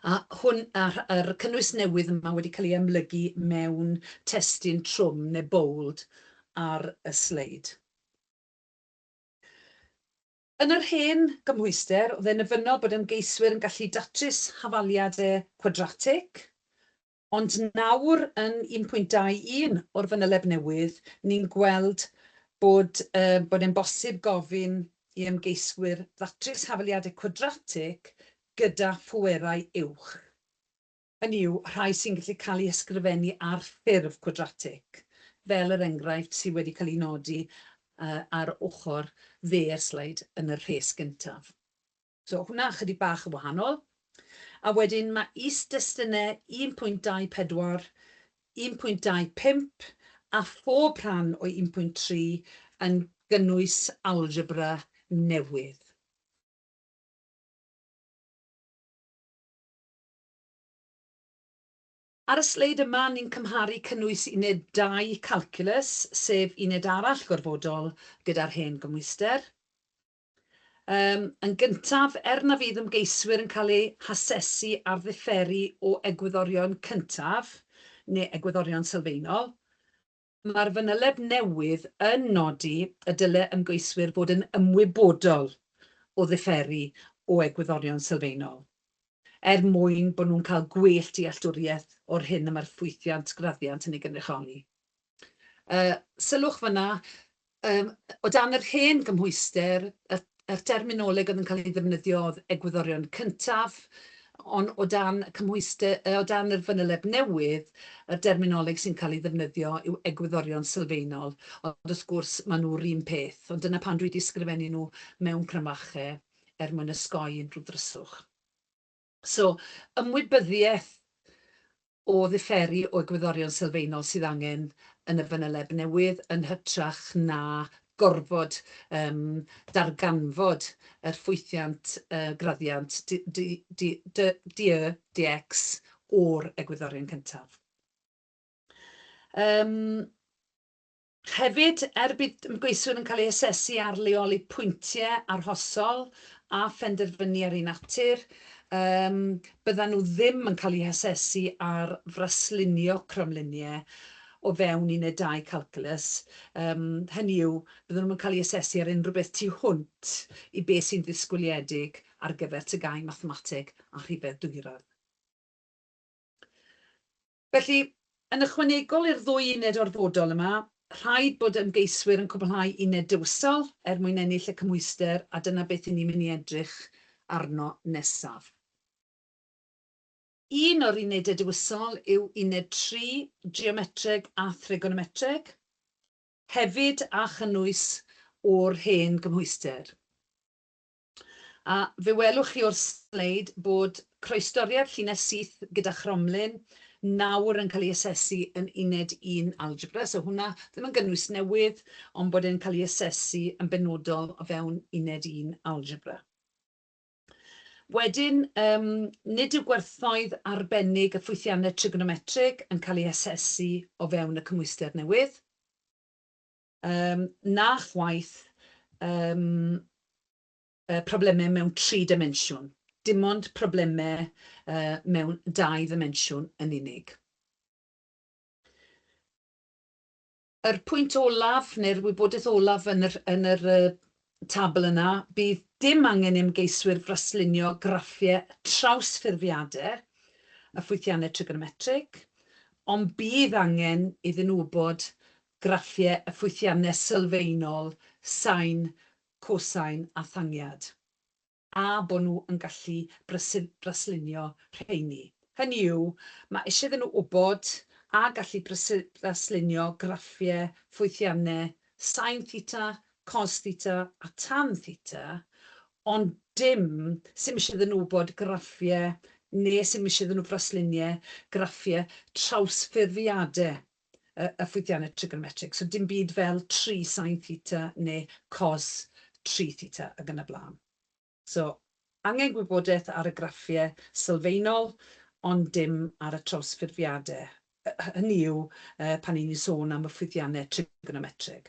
A hwn, a'r cynnwys newydd yma wedi cael ei amlygu mewn testun trwm neu bold ar y sleid. Yn yr hen gymhwyster, oedd e'n ofynnol bod ymgeiswyr yn gallu datrys hafaliadau cwadratig, ond nawr yn 1.21 o'r fanyleb newydd, ni'n gweld bod e'n bosib gofyn i ymgeiswyr ddatrys hafaliadau cwadratig gyda phwerau uwch. Hynny yw, rhai sy'n gallu cael eu hysgrifennu ar ffurf cwadratig, fel yr enghraifft sydd wedi cael ei nodi ar ochr dde'r sleid yn y rhes gyntaf. So hwnna chydig bach yn wahanol. A wedyn mae is-destunau 1.24, 1.25 a phob rhan o 1.3 yn gynnwys algebra newydd. Ar y sleid yma, ni'n cymharu cynnwys uned 2 calculus, sef uned arall gorfodol gyda'r hen gymhwyster. Yn gyntaf, er na fydd ymgeiswyr yn cael eu hasesu ar ddiferu o egwyddorion cyntaf neu egwyddorion sylfaenol, mae'r fanyleb newydd yn nodi y dylai ymgeiswyr fod yn ymwybodol o ddiferu o egwyddorion sylfaenol. er mwyn bod nhw'n cael gwell dealltwriaeth o'r hyn y mae'r ffwythiant graddiant yn ei gynrychioli. Sylwch fan'na, o dan yr hen gymhwyster, yr terminoleg oedd yn cael ei ddefnyddio oedd egwyddorion cyntaf, ond o dan cymhwyster, o dan yr fanyleb newydd, y derminoleg sy'n cael ei ddefnyddio yw egwyddorion sylfaenol, ond wrth gwrs maen nhw'r un peth, ond dyna pan dwi wedi sgrifennu nhw mewn cromfache er mwyn osgoi unrhyw ddryswch. So, ymwybyddiaeth o ddiferu o egwyddorion sylfaenol sydd angen yn y fanyleb newydd yn hytrach na gorfod darganfod yr ffwythiant graddiant d, d, d, d, d, y, dx o'r egwyddorion cyntaf. Hefyd, er bydd ymgeiswyr yn cael eu hasesu ar leoli pwyntiau arhosol a phenderfynu ar eu natur, byddan nhw ddim yn cael eu hasesu ar fraslunio cromliniau o fewn uned 2 calculus. Hynny yw, byddan nhw'n cael eu hasesu ar unrhyw beth tu hwnt i beth sy'n ddisgwyliedig ar gyfer TGAU Mathemateg a Rhifedd Dwyradd. Felly, yn ychwanegol i'r ddwy uned orfodol yma, rhaid bod ymgeiswyr yn cwblhau uned dewisol er mwyn ennill y cymhwyster, a dyna beth 'y ni'n mynd i edrych arno nesaf. Un o'r unedau dewisol yw uned 3, Geometreg a Thrigonometreg, hefyd â chynnwys o'r hen gymhwyster. A fe welwch chi o'r sleid bod croestoriad llinell syth gyda chromlin nawr yn cael ei asesu yn uned 1 algebra. So hwnna ddim yn gynnwys newydd, ond bod e'n cael ei asesu yn benodol o fewn uned 1 algebra. Wedyn, nid yw gwerthoedd arbennig y ffwythiannau trigonometrig yn cael ei asesu o fewn y cymhwyster newydd. Na chwaith problemau mewn 3 dimensiwn. Dim ond problemau mewn 2 ddimensiwn yn unig. Yr pwynt olaf, neu'r wybodaeth olaf yn yr tabl yna, bydd dim angen i ymgeiswyr fraslunio graffiau trawsffurfiadau y ffwythiannau trigonometrig, ond bydd angen iddyn nhw wybod graffiau y ffwythiannau sylfaenol, sain, cosain a thangiad, a bod nhw yn gallu braslunio rheini. Hynny yw, mae eisiau iddyn nhw wybod a gallu braslunio graffiau ffwythiannau sin theta, cos theta a tan theta, ond dim sy'm eisiau iddyn nhw wybod graffiau neu sy'm eisiau iddyn nhw frasluniau graffiau trawsffurfiadau y ffwythiannau trigonometrig. So dim byd fel 3 sin theta neu cos 3 theta ac yn y blaen. So, angen gwybodaeth ar y graffiau sylfaenol, ond dim ar y trawsffurfiadau. Hynny yw, pan ni'n sôn am y ffwythiannau trigonometrig.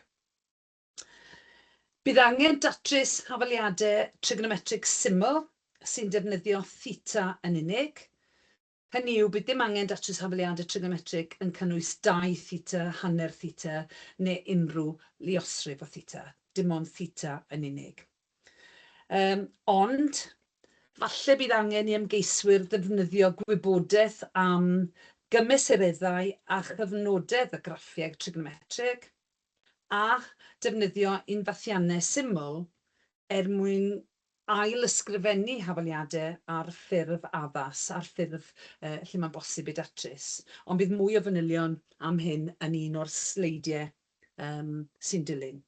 Bydd angen datrys hafaliadau trigonometrig syml sy'n defnyddio theta yn unig. Hynny yw, bydd dim angen datrys hafaliadau trigonometrig yn cynnwys 2 theta, hanner theta neu unrhyw luosrif o theta. Dim ond theta yn unig. Ond, falle bydd angen i ymgeiswyr ddefnyddio gwybodaeth am gymesureddau a chyfnodedd y graffiau trigonometrig a defnyddio unfathiannau syml er mwyn ail-ysgrifennu hafaliadau ar ffurf addas, ar ffurf lle mae'n bosib ei datrys. Ond bydd mwy o fanylion am hyn yn un o'r sleidiau sy'n dilyn.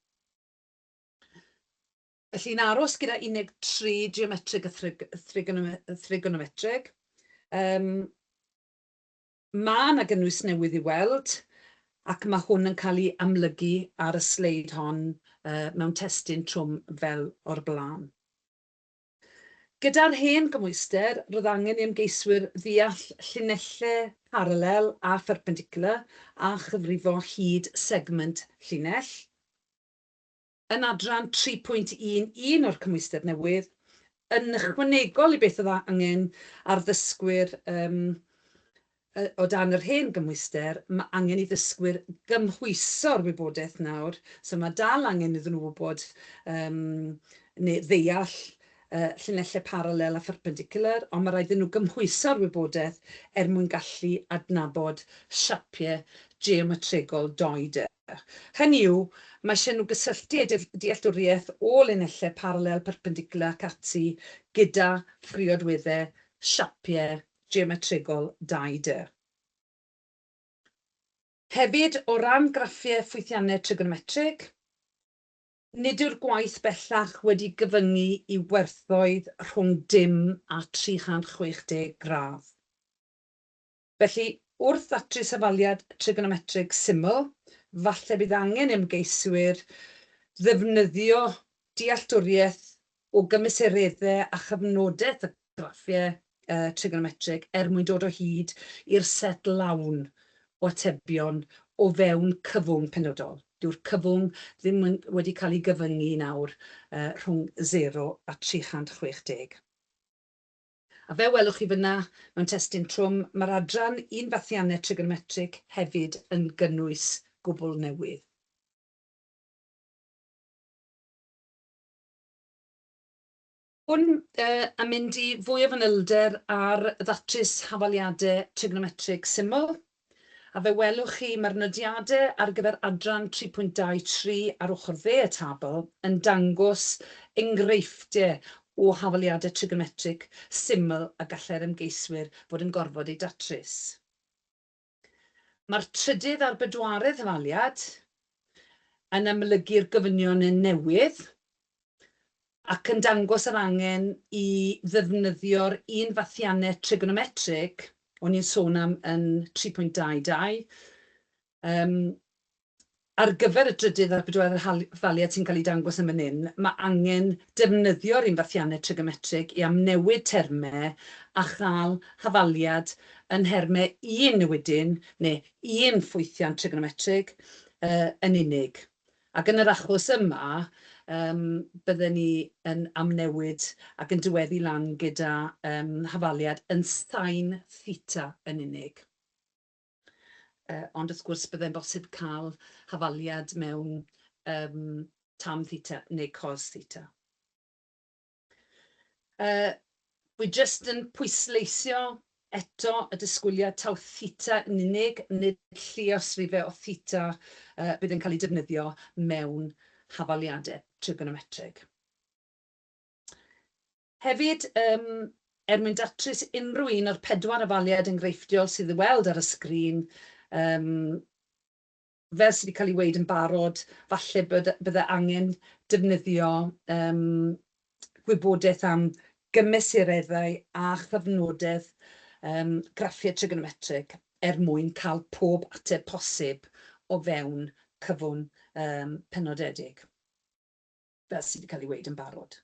Felly'n aros gyda 13 geometreg a thrigonometreg, mae yna gynnwys newydd i weld, ac mae hwn yn cael ei amlygu ar y sleid hon mewn testun trwm fel o'r blaen. Gyda'r hen gymhwyster, roedd angen i ymgeiswyr ddeall llinellau paralel a pherpendicular a chyfrifo hyd segment llinell. Yn adran 3.11 o'r cymhwyster newydd, yn ychwanegol i beth oedd angen ar ddysgwyr o dan yr hen gymhwyster, mae angen i ddysgwyr gymhwyso'r wybodaeth nawr. So mae dal angen iddyn nhw wybod neu ddeall llinellau paralel a pherpendicular, ond mae rhaid iddyn nhw gymhwyso'r wybodaeth er mwyn gallu adnabod siapiau geometregol 2D. Hynny yw, mae eisiau nhw gysylltu eu dealltwriaeth o linellau paralel, perpendicular ac ati gyda phriodweddau siapiau geometregol 2D. Hefyd, o ran graffiau ffwythiannau trigonometrig, nid yw'r gwaith bellach wedi gyfyngu i werthoedd rhwng dim a 360 gradd. Felly, wrth ddatrys hafaliad trigonometrig syml, falle bydd angen ymgeiswyr ddefnyddio dealltwriaeth o gymesureddau a chyfnodaeth y graffiau trigonometrig er mwyn dod o hyd i'r set lawn o atebion o fewn cyfwng penodol. Dyw'r cyfwng ddim wedi cael ei gyfyngu nawr rhwng 0 a 360. A fel welwch chi fyna mewn testun trwm, mae'r adran unfathiannau trigonometrig hefyd yn gynnwys gwbl newydd. Hwn yn mynd i fwy o fanylder ar ddatrys hafaliadau trigonometrig syml, a fe welwch chi mae'r nodiadau ar gyfer adran 3.23 ar ochr dde y tabl yn dangos enghreifftiau o hafaliadau trigonometrig syml a gallai'r ymgeiswyr fod yn gorfod eu datrys. Mae'r trydydd a'r bedwaredd hafaliad yn amlygu'r gofynion newydd ac yn dangos yr angen i ddefnyddio'r un fathiannau trigonometrig o'n i'n sôn am yn 3.22, ar gyfer y drydydd a'r bedwaredd hafaliad sy'n cael ei dangos yn fan hyn, mae angen defnyddio'r un fathiannau trigometrig i amnewid termau a chael hafaliad yn nhermau un newidyn neu un ffwythiant trigonometrig yn unig. Ac yn yr achos yma, bydden ni yn amnewid ac yn diweddu lan gyda hafaliad yn sin theta yn unig. Ond wrth gwrs byddai'n bosib cael hafaliad mewn tan theta neu cos theta. Wi jyst yn pwysleisio eto y disgwyliad taw theta yn unig, nid lluosrifau o theta bydd yn cael ei defnyddio mewn hafaliadau trigonometrig. Hefyd, er mwyn datrys unrhyw un o'r 4 hafaliad enghreifftiol sydd i'w weld ar y sgrin, fel sydd wedi cael ei weud yn barod, falle bydde angen defnyddio gwybodaeth am gymesureddau a chyfnodedd graffiau trigonometrig er mwyn cael pob ateb posib o fewn cyfwn penodedig, fel sydd wedi cael ei weud yn barod.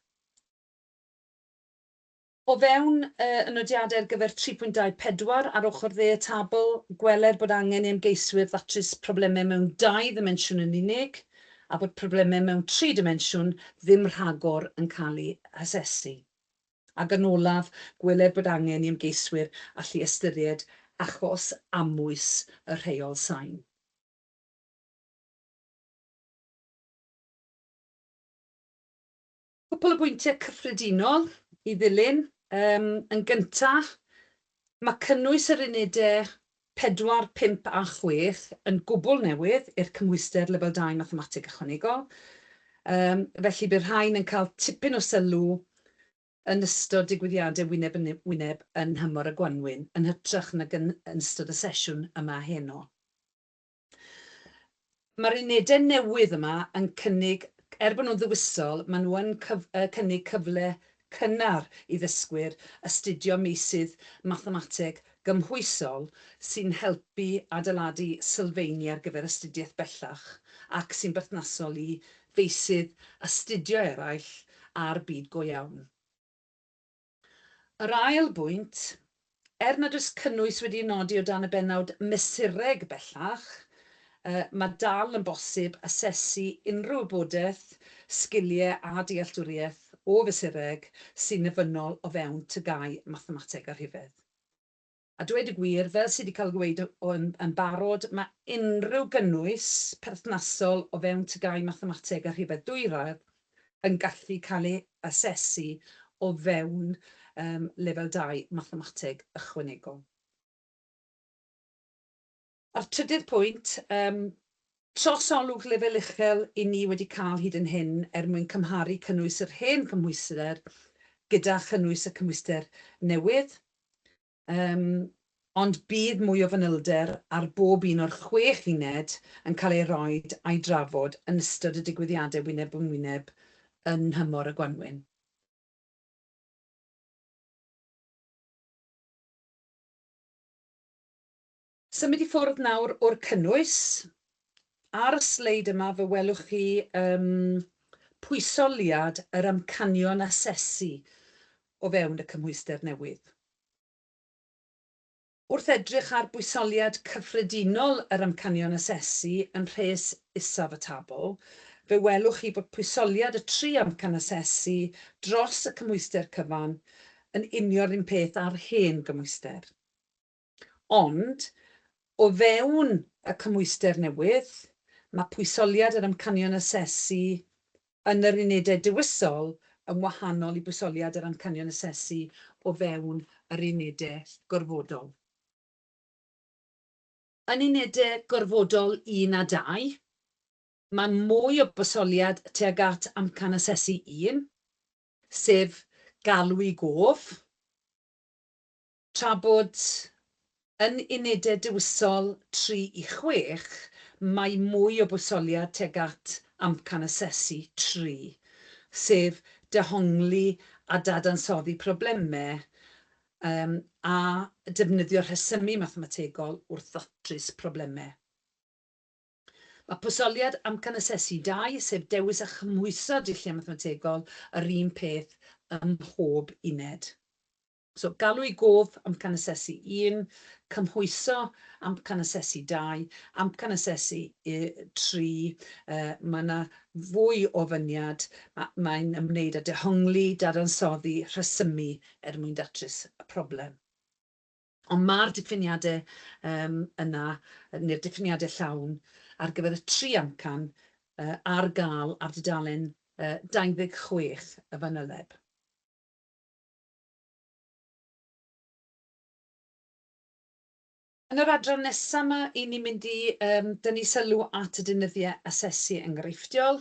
O fewn y nodiadau ar gyfer 3.24 ar ochr dde y tabl, gweler bod angen i ymgeiswyr ddatrys problemau mewn 2 ddimensiwn yn unig, a bod problemau mewn 3 dimensiwn ddim rhagor yn cael eu hasesu. Ac yn olaf, gweler bod angen i ymgeiswyr allu ystyried achos amwys y rheol sain. Cwpl o bwyntiau cyffredinol i ddilyn. Yn gyntaf, mae cynnwys yr unedau 4, 5 a 6 yn gwbl newydd i'r cymhwyster lefel 2 mathemateg ychwanegol. Felly bydd rhain yn cael tipyn o sylw yn ystod digwyddiadau wyneb yn wyneb yn nhymor y gwanwyn, yn hytrach nag yn ystod y sesiwn yma heno. Mae'r unedau newydd yma yn cynnig, er bod nhw'n ddewisol, maen nhw yn cynnig cyfle cynnar i ddysgwyr astudio meysydd mathemateg gymhwysol sy'n helpu adeiladu sylfeini ar gyfer astudiaeth bellach ac sy'n berthnasol i feysydd astudio eraill a'r byd go iawn. Yr ail bwynt, er nad oes cynnwys wedi'i nodi o dan y bennawd mesureg bellach, mae dal yn bosib asesu unrhyw wybodaeth, sgiliau a dealltwriaeth o fesureg sy'n ofynnol o fewn TGAU mathemateg a rhifedd. A dweud y gwir, fel sydd wedi cael ei ddweud yn barod, mae unrhyw gynnwys perthnasol o fewn TGAU mathemateg a rhifedd dwyradd yn gallu cael ei asesu o fewn lefel 2 mathemateg ychwanegol. A'r trydydd pwynt, trosolwg lefel uchel i ni wedi cael hyd yn hyn er mwyn cymharu cynnwys yr hen cymhwyster gyda chynnwys y cymhwyster newydd. Ond bydd mwy o fanylder ar bob un o'r 6 uned yn cael ei roed a'i drafod yn ystod y digwyddiadau wyneb yn wyneb yn nhymor y gwanwyn. Symud i ffwrdd nawr o'r cynnwys. Ar y sleid yma fe welwch chi pwysoliad yr amcanion asesu o fewn y cymhwyster newydd. Wrth edrych ar bwysoliad cyffredinol yr amcanion asesu yn rhes isaf y tabl, fe welwch chi bod pwysoliad y 3 amcan asesu dros y cymhwyster cyfan yn unio'r un peth â'r hen gymhwyster. Ond, o fewn y cymhwyster newydd, mae pwysoliad yr amcanion asesu yn yr unedau dewisol yn wahanol i bwysoliad yr amcanion asesu o fewn yr unedau gorfodol. Yn unedau gorfodol 1 a 2, mae mwy o bwysoliad tuag at amcan asesu 1, sef galw i gof, tra bod yn unedau dewisol 3 i 6, mae mwy o bwysoliad tuag at amcan asesu 3, sef dehongli a dadansoddi problemau a defnyddio rhesymu mathemategol wrth ddatrys problemau. Mae pwysoliad amcan asesu 2, sef dewis a chymhwyso dulliau mathemategol, yr un peth ym mhob uned. So, galw i gof amcan asesu 1, cymhwyso amcan asesu 2, amcan asesu 3, mae yna fwy o ofyniad, mae'n ymwneud â dehongli, dadansoddi, rhesymu er mwyn datrys y problem. Ond mae'r diffiniadau yna, neu'r diffiniadau llawn, ar gyfer y 3 amcan ar gael ar dudalen 26 y fanyleb. Yn yr adran nesaf yma, i ni'n mynd i dynnu sylw at y deunyddiau asesu enghreifftiol,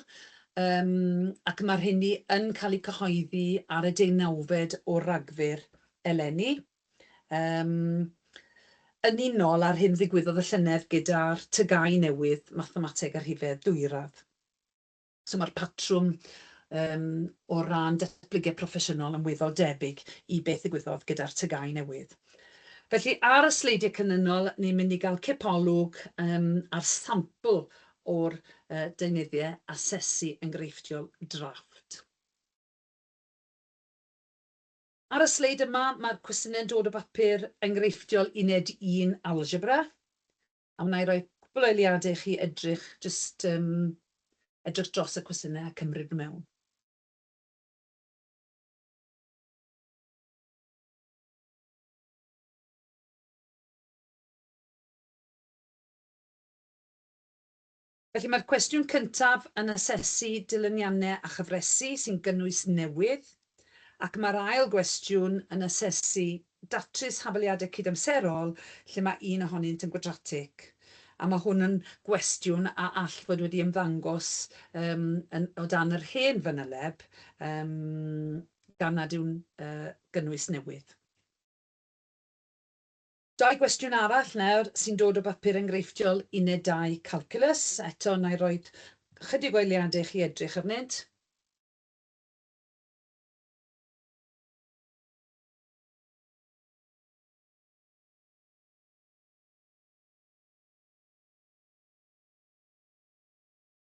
ac mae'r rheini yn cael eu cyhoeddi ar y 19fed o Ragfyr eleni. Yn unol â'r hyn ddigwyddodd y llynedd gyda'r TGAU newydd, mathemateg a rhifedd dwyradd. So mae'r patrwm o ran datblygiad proffesiynol yn weddol debyg i beth ddigwyddodd gyda'r TGAU newydd. Felly ar y sleidiau canlynol, ni'n mynd i gael cipolwg ar sampl o'r deunyddiau asesu enghreifftiol drafft. Ar y sleid yma, mae'r cwestiynau'n dod o bapur enghreifftiol uned 1 algebra. A wna i roi cwpl o eiliadau i chi edrych, jyst edrych dros y cwestiynau a cymryd nhw mewn. Felly mae'r cwestiwn cyntaf yn asesu dilyniannau a chyfresi sy'n gynnwys newydd, ac mae'r ail gwestiwn yn asesu datrys hafaliadau cydamserol lle mae un ohonynt yn gwadratig. A mae hwn yn gwestiwn a all fod wedi ymddangos o dan yr hen fanyleb, gan nad yw'n gynnwys newydd. Dau gwestiwn arall nawr sy'n dod o bapur enghreifftiol uned 2 calculus. Eto, wna i roi chydig o eiliadau i chi edrych arnynt.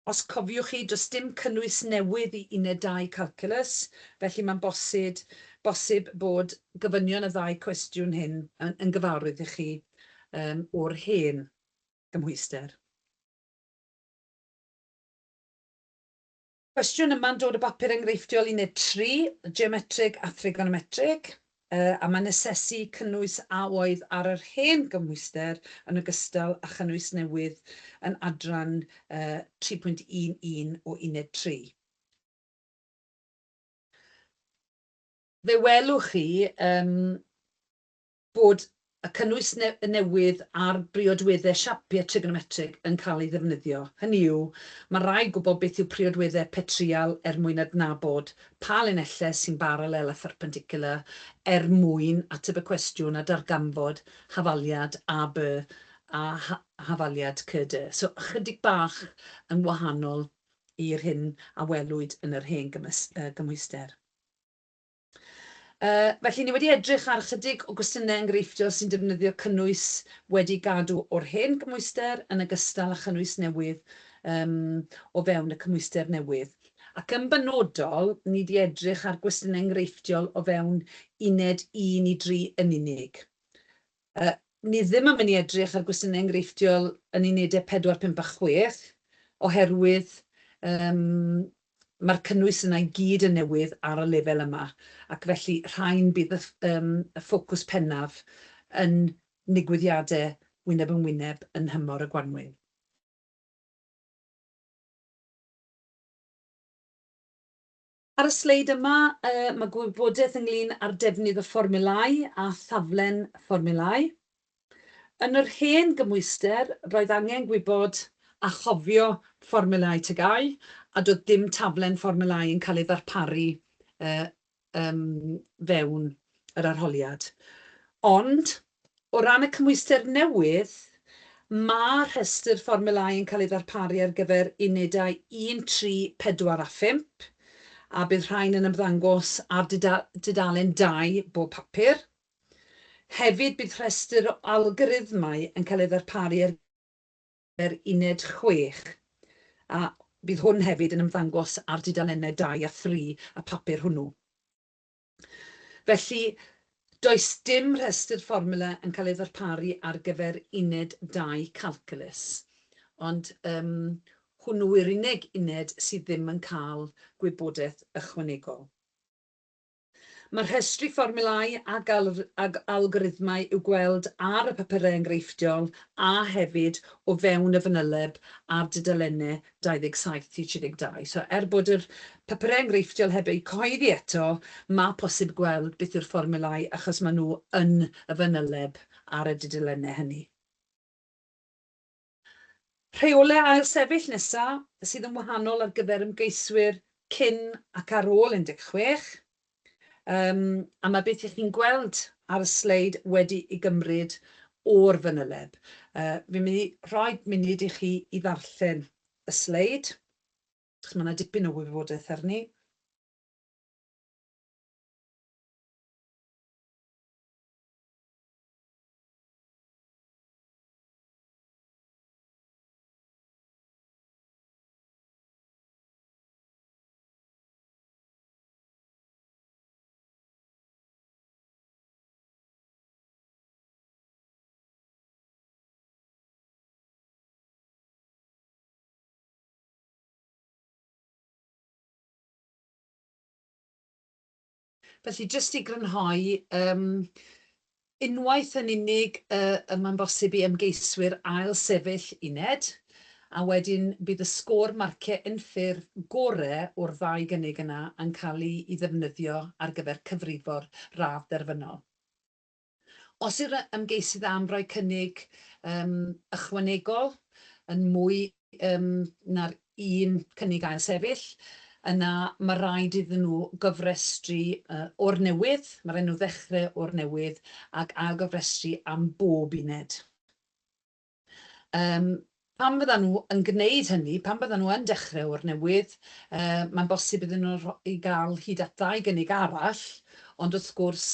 Os cofiwch chi, does dim cynnwys newydd i uned 2 calculus, felly mae'n bosib bod gofynion y ddau cwestiwn hyn yn gyfarwydd i chi o'r hen gymhwyster. Cwestiwn yma'n dod o bapur enghreifftiol uned 3, geometrig a thrigonometrig, a mae'n asesu cynnwys a oedd ar yr hen gymhwyster yn ogystal â chynnwys newydd yn adran 3.11 o uned 3. Fe welwch chi bod y cynnwys newydd ar briodweddau siapiau trigonometrig yn cael ei ddefnyddio. Hynny yw, mae rhaid gwybod beth yw priodweddau petryal er mwyn adnabod pa linellau sy'n baralel a pherpendicular er mwyn ateb y cwestiwn a darganfod hafaliad AB a hafaliad CD. So ychydig bach yn wahanol i'r hyn a welwyd yn yr hen gymhwyster. Felly, ni wedi edrych ar ychydig o gwestiynau enghreifftiol sy'n defnyddio cynnwys wedi gadw o'r hen gymhwyster yn ogystal â chynnwys newydd o fewn y cymhwyster newydd. Ac yn benodol, ni wedi edrych ar gwestiynau enghreifftiol o fewn uned 1 i 3 yn unig. Ni ddim yn mynd i edrych ar gwestiynau enghreifftiol yn unedau 4, 5 a 6, oherwydd mae'r cynnwys yna i gyd yn newydd ar y lefel yma, ac felly rhain bydd y ffocws pennaf yn nigwyddiadau wyneb yn wyneb yn nhymor y gwanwyn. Ar y sleid yma, mae gwybodaeth ynglyn â'r defnydd o fformiwlau a thaflen fformiwlau. Yn yr hen gymhwyster, roedd angen gwybod a chofio fformiwlau TGAU, a doedd dim taflen fformiwlau yn cael ei ddarparu fewn yr arholiad. Ond, o ran y cymhwyster newydd, mae rhestr fformiwlau yn cael ei ddarparu ar gyfer unedau 1, 3, 4 a 5, a bydd rhain yn ymddangos ar dudalen 2 bob papur. Hefyd, bydd rhestr o algorithmau yn cael ei ddarparu ar gyfer uned 6, a bydd hwn hefyd yn ymddangos ar dudalennau 2 a 3 y papur hwnnw. Felly, does dim rhestr fformiwla yn cael ei ddarparu ar gyfer uned 2 calculus, ond hwnnw yw'r unig uned sydd ddim yn cael gwybodaeth ychwanegol. Mae rhestru fformiwlau ag algorithmau i'w gweld ar y papurau enghreifftiol a hefyd o fewn y fanyleb ar dudalennau 27 i 32. So er bod yr papurau enghreifftiol heb eu cyhoeddi eto, mae posib gweld beth yw'r fformiwlau achos maen nhw yn y fanyleb ar y dudalennau hynny. Rheolau ailsefyll nesaf sydd yn wahanol ar gyfer ymgeiswyr cyn ac ar ôl 16. A mae beth ych chi'n gweld ar y sleid wedi ei gymryd o'r fanyleb. Fi'n mynd i rhoi munud i chi i ddarllen y sleid, achos mae yna dipyn o wybodaeth arni. Felly, jyst i grynhoi, unwaith yn unig y mae'n bosib i ymgeiswyr ail-sefyll uned, a wedyn bydd y sgôr marciau unffurf gore o'r ddau gynnig yna yn cael ei ddefnyddio ar gyfer cyfrifo'r radd derfynol. Os yw'r ymgeisydd am roi cynnig ychwanegol yn mwy na'r un cynnig ail sefyll, yna mae rhaid iddyn nhw gofrestru o'r newydd, mae rhaid nhw ddechrau o'r newydd ac ail-gofrestru am bob uned. Pan fyddan nhw yn gwneud hynny, pan byddan nhw yn dechrau o'r newydd, mae'n bosib iddyn nhw i gael hyd at ddau gynnig arall, ond wrth gwrs,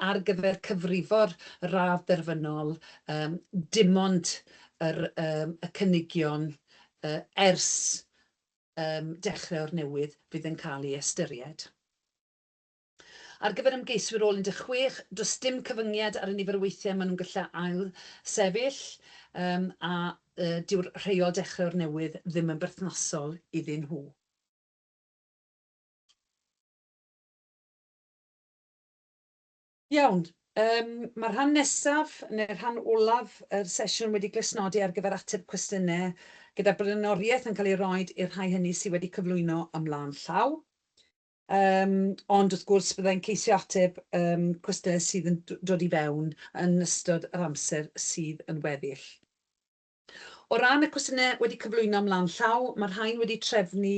ar gyfer cyfrifo'r radd derfynol, dim ond y cynigion ers dechrau o'r newydd fydd yn cael ei ystyried. Ar gyfer ymgeiswyr ôl 16, does dim cyfyngiad ar y nifer o weithiau maen nhw'n gallu ail-sefyll, a dyw'r rheol dechrau o'r newydd ddim yn berthnasol iddyn nhw. Iawn, mae'r rhan nesaf, neu'r rhan olaf yr sesiwn wedi glustnodi ar gyfer ateb cwestiynau, gyda blaenoriaeth yn cael ei roed i'r rhai hynny sydd wedi cyflwyno ymlaen llaw. Ond wrth gwrs byddai'n ceisio ateb cwestiynau sydd yn dod i fewn yn ystod yr amser sydd yn weddill. O ran y cwestiynau wedi cyflwyno ymlaen llaw, mae'r rhain wedi trefnu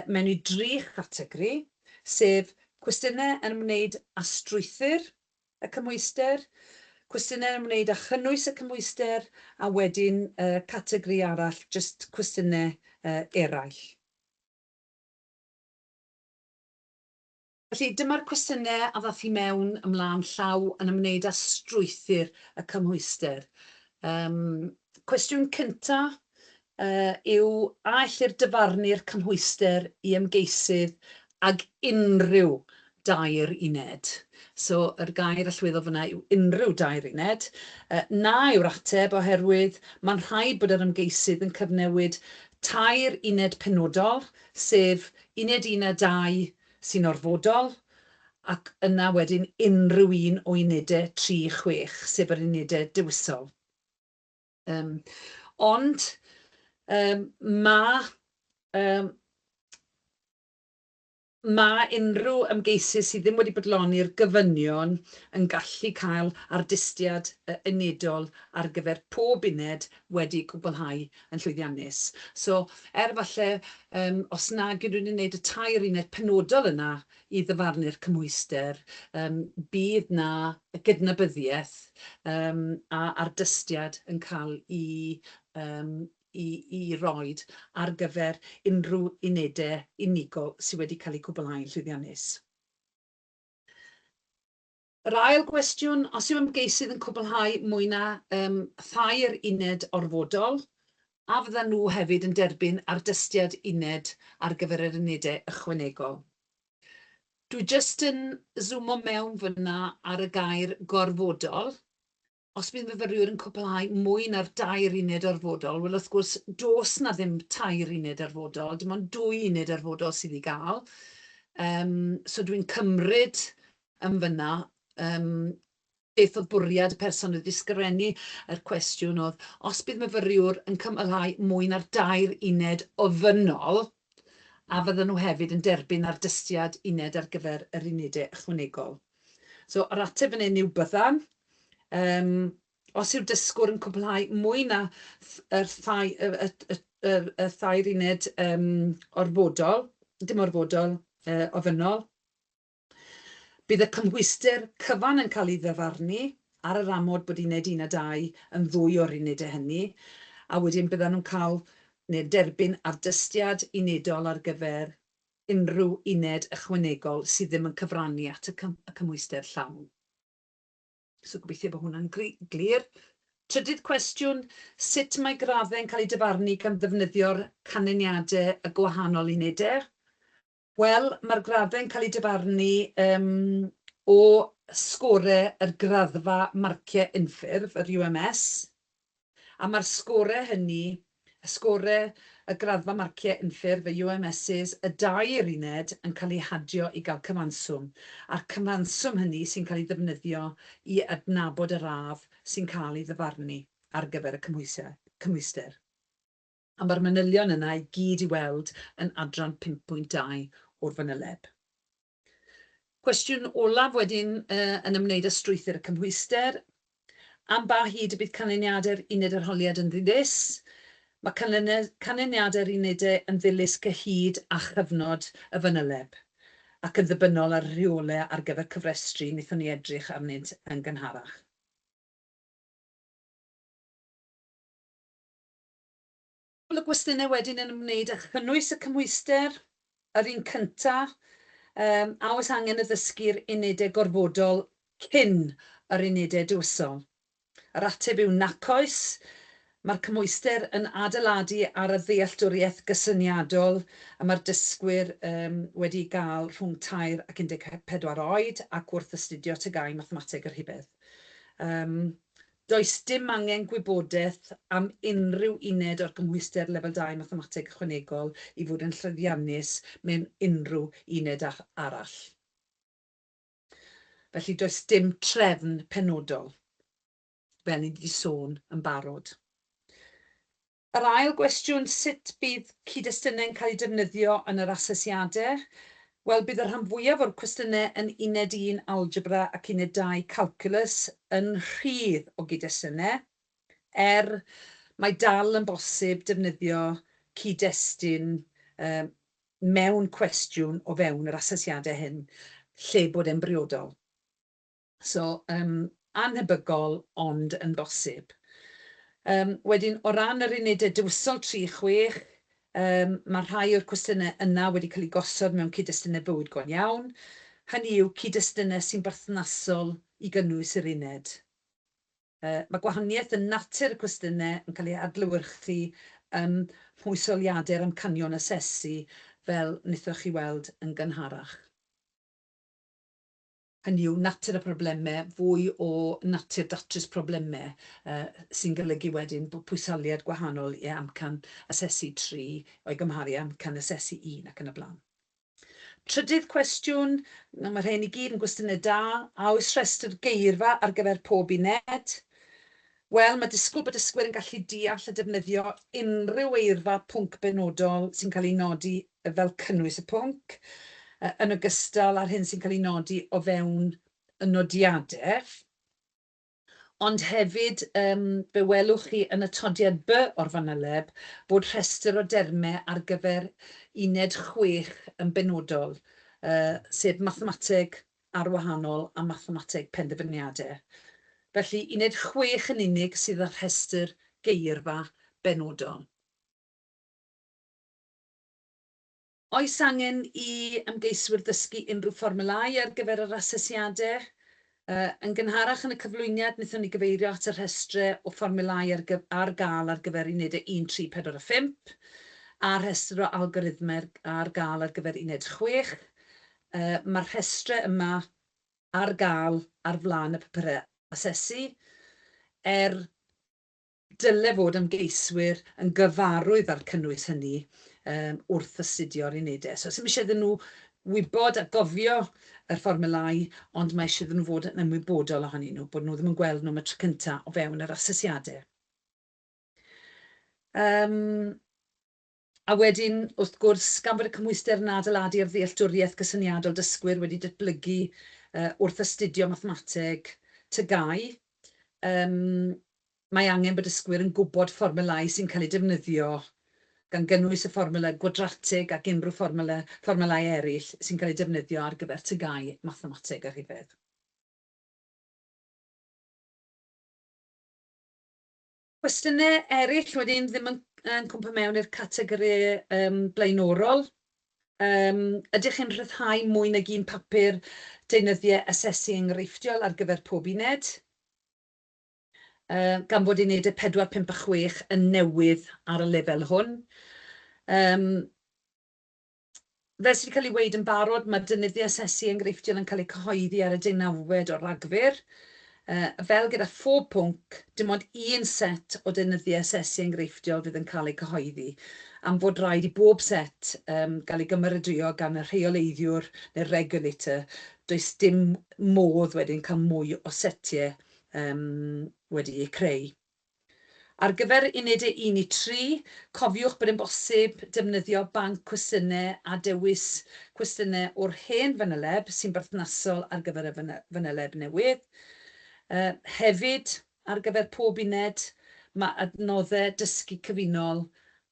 mewn i dri chategori, sef cwestiynau yn ymwneud â strwythur y cymhwyster, cwestiynau yn ymwneud â chynnwys y cymhwyster, a wedyn categori arall, jyst cwestiynau eraill. Felly dyma'r cwestiynau a ddaeth i mewn ymlaen llaw yn ymwneud â strwythur y cymhwyster. Cwestiwn cynta yw, a ellir dyfarnu'r cymhwyster i ymgeisydd ag unrhyw dair uned? So yr gair allweddol fyna yw unrhyw dair uned. Na yw'r ateb, oherwydd mae'n rhaid bod yr ymgeisydd yn cyfnewid tair uned penodol, sef uned 1 a 2 sy'n orfodol, ac yna wedyn unrhyw un o unedau 3, 6, sef yr unedau dewisol. Ond mae unrhyw ymgeisydd sydd ddim wedi bodloni'r gofynion yn gallu cael ardystiad unedol ar gyfer pob uned wedi cwblhau yn llwyddiannus. So, er falle, os nag yw rhywun yn gwneud y tair uned penodol yna i ddyfarnu'r cymhwyster, bydd 'na gydnabyddiaeth a ardystiad yn cael i roid ar gyfer unrhyw unedau unigol sydd wedi cael eu cwblhau'n llwyddiannus. Yr ail gwestiwn, os yw ymgeisydd yn cwblhau mwy na thair uned orfodol, a fyddan nhw hefyd yn derbyn ardystiad uned ar gyfer yr unedau ychwanegol? Dwi jyst yn zoomo mewn fyna ar y gair gorfodol. Os bydd myfyriwr yn cwblhau mwy na'r dair uned orfodol, wel wrth gwrs does 'na ddim tair uned orfodol, dim ond dwy uned orfodol sydd i gael. So dwi'n cymryd yn fyna beth oedd bwriad y person wedi ysgrifennu yr cwestiwn oedd, os bydd myfyriwr yn cwblhau mwy na'r dair uned ofynnol, a fyddan nhw hefyd yn derbyn ardystiad uned ar gyfer yr unedau ychwanegol. So yr ateb fan hyn yw byddan. Os yw'r dysgwr yn cwblhau mwy na y thair uned orfodol, dim orfodol, ofynnol, bydd y cymhwyster cyfan yn cael ei ddyfarnu ar yr amod bod uned 1 a 2 yn ddwy o'r unedau hynny, a wedyn byddan nhw'n cael neu derbyn ardystiad unedol ar gyfer unrhyw uned ychwanegol sydd ddim yn cyfrannu at y cymhwyster llawn. So gobeithio bod hwnna'n glir. Trydydd cwestiwn, sut mae graddau'n cael eu dyfarnu gan ddefnyddio'r canlyniadau y gwahanol unedau? Wel, mae'r graddau'n cael eu dyfarnu o sgorau yr graddfa marciau unffurf, yr UMS, a mae'r sgorau hynny, y sgorau y graddfa marciau unffurf, y UMSs, y dair uned yn cael eu hadio i gael cyfanswm, a'r cyfanswm hynny sy'n cael ei ddefnyddio i adnabod y radd sy'n cael ei ddyfarnu ar gyfer y cymhwyster. A mae'r manylion yna i gyd i weld yn adran 5.2 o'r fanyleb. Cwestiwn olaf wedyn yn ymwneud â strwythur y cymhwyster. Am ba hyd y bydd canlyniadau'r uned arholiad yn ddilys? Mae canlyniadau'r unedau yn ddilys cyhyd â chyfnod y fanyleb ac yn ddibynnol ar y rheolau ar gyfer cyfrestru wnaethon ni edrych arnynt yn gynharach. Cwpl o gwestiynau wedyn yn ymwneud â chynnwys y cymhwyster. Yr un cynta, a oes angen addysgu'r unedau gorfodol cyn yr unedau dewisol? Yr ateb yw nac oes. Mae'r cymhwyster yn adeiladu ar y ddealltwriaeth gysyniadol y mae'r dysgwyr wedi gael rhwng 3 ac 14 oed ac wrth astudio TGAU Mathemateg a Rhifedd. Does dim angen gwybodaeth am unrhyw uned o'r gymhwyster lefel 2 Mathemateg Ychwanegol i fod yn llwyddiannus mewn unrhyw uned arall. Felly does dim trefn penodol, fel ni wedi sôn yn barod. Yr ail gwestiwn, sut bydd cyd-destunau'n cael eu defnyddio yn yr asesiadau? Wel, bydd y rhan fwyaf o'r cwestiynau yn Uned 1 Algebra ac Uned 2 Calculus yn rhydd o gyd-destunau, er mae dal yn bosib defnyddio cyd-destun mewn cwestiwn o fewn yr asesiadau hyn, lle bod e'n briodol. So, annhebygol ond yn bosib. Wedyn, o ran yr unedau dewisol 3, 6, mae rhai o'r cwestiynau yna wedi cael eu gosod mewn cyd-destunau bywyd go iawn, hynny yw cyd-destunau sy'n berthnasol i gynnwys yr uned. Mae gwahaniaeth yn natur y cwestiynau yn cael ei adlewyrchu ym mhwysoliadau'r amcanion asesu fel wnaethoch chi weld yn gynharach. Hynny yw, natur y problemau, fwy o natur datrys problemau, sy'n golygu wedyn bod pwysoliad gwahanol i amcan asesu 3 o'i gymharu â amcan asesu 1 ac yn y blaen. Trydydd cwestiwn, mae rhain i gyd yn gwestiynau da, a oes rhestr geirfa ar gyfer pob uned? Wel, mae disgwyl bod dysgwyr yn gallu deall a defnyddio unrhyw eirfa pwnc benodol sy'n cael ei nodi fel cynnwys y pwnc, yn ogystal â'r hyn sy'n cael ei nodi o fewn y nodiadau. Ond hefyd, fe welwch chi yn atodiad B o'r fanyleb bod rhestr o dermau ar gyfer uned 6 yn benodol, sef mathemateg arwahanol a mathemateg penderfyniadau. Felly, uned 6 yn unig sydd â rhestr geirfa benodol. Oes angen i ymgeiswyr ddysgu unrhyw fformulâu ar gyfer yr asesiadau? Yn gynharach yn y cyflwyniad, wnaethon ni gyfeirio at y rhestrau o fformulâu ar, ar gael ar gyfer unedau 1, 3, 4 a 5, a rhestr o algorithmau ar gael ar gyfer uned 6. Mae'r rhestrau yma ar gael ar flaen y papurau asesu, er dyle fod ymgeiswyr yn gyfarwydd â'r cynnwys hynny wrth astudio'r unedau. So, 'sdim isie iddyn nhw wybod a gofio yr fformulâu, ond mae eisiau iddyn nhw fod yn ymwybodol ohonyn nhw, bod nhw ddim yn gweld nhw am y tro cynta o fewn yr asesiadau. A wedyn, wrth gwrs, gan fod y cymhwyster yn adeiladu ar ddealltwriaeth gysyniadol dysgwyr wedi datblygu wrth astudio mathemateg TGAU, mae angen bod dysgwyr yn gwybod fformulâu sy'n cael eu defnyddio, gan gynnwys y fformwla gwadratig ac unrhyw fformwla, fformulâu eraill sy'n cael eu defnyddio ar gyfer TGAU, mathemateg a rhifedd. Cwestiynau eraill wedyn ddim yn, yn cwmpo mewn i'r categori blaenorol. Ydych chi'n rhyddhau mwy nag un papur deunyddiau asesu enghreifftiol ar gyfer pob uned? Gan fod unedau 4, 5 a 6 yn newydd ar y lefel hwn. Fel sydd wedi cael ei weud yn barod, mae deunyddiau asesu enghreifftiol yn cael eu cyhoeddi ar y deunawfed o Ragfyr. Fel gyda phob pwnc, dim ond un set o deunyddiau asesu enghreifftiol fydd yn cael eu cyhoeddi, am fod rhaid i bob set gael ei gymeradwyo gan y rheoleiddiwr neu'r regulator. Does dim modd wedyn cael mwy o setiau wedi eu creu. Ar gyfer unedau 1 i 3, cofiwch bod e'n bosib defnyddio banc cwestiynau a dewis cwestiynau o'r hen fanyleb sy'n berthnasol ar gyfer y fanyleb newydd. Hefyd, ar gyfer pob uned, mae adnoddau dysgu cyfunol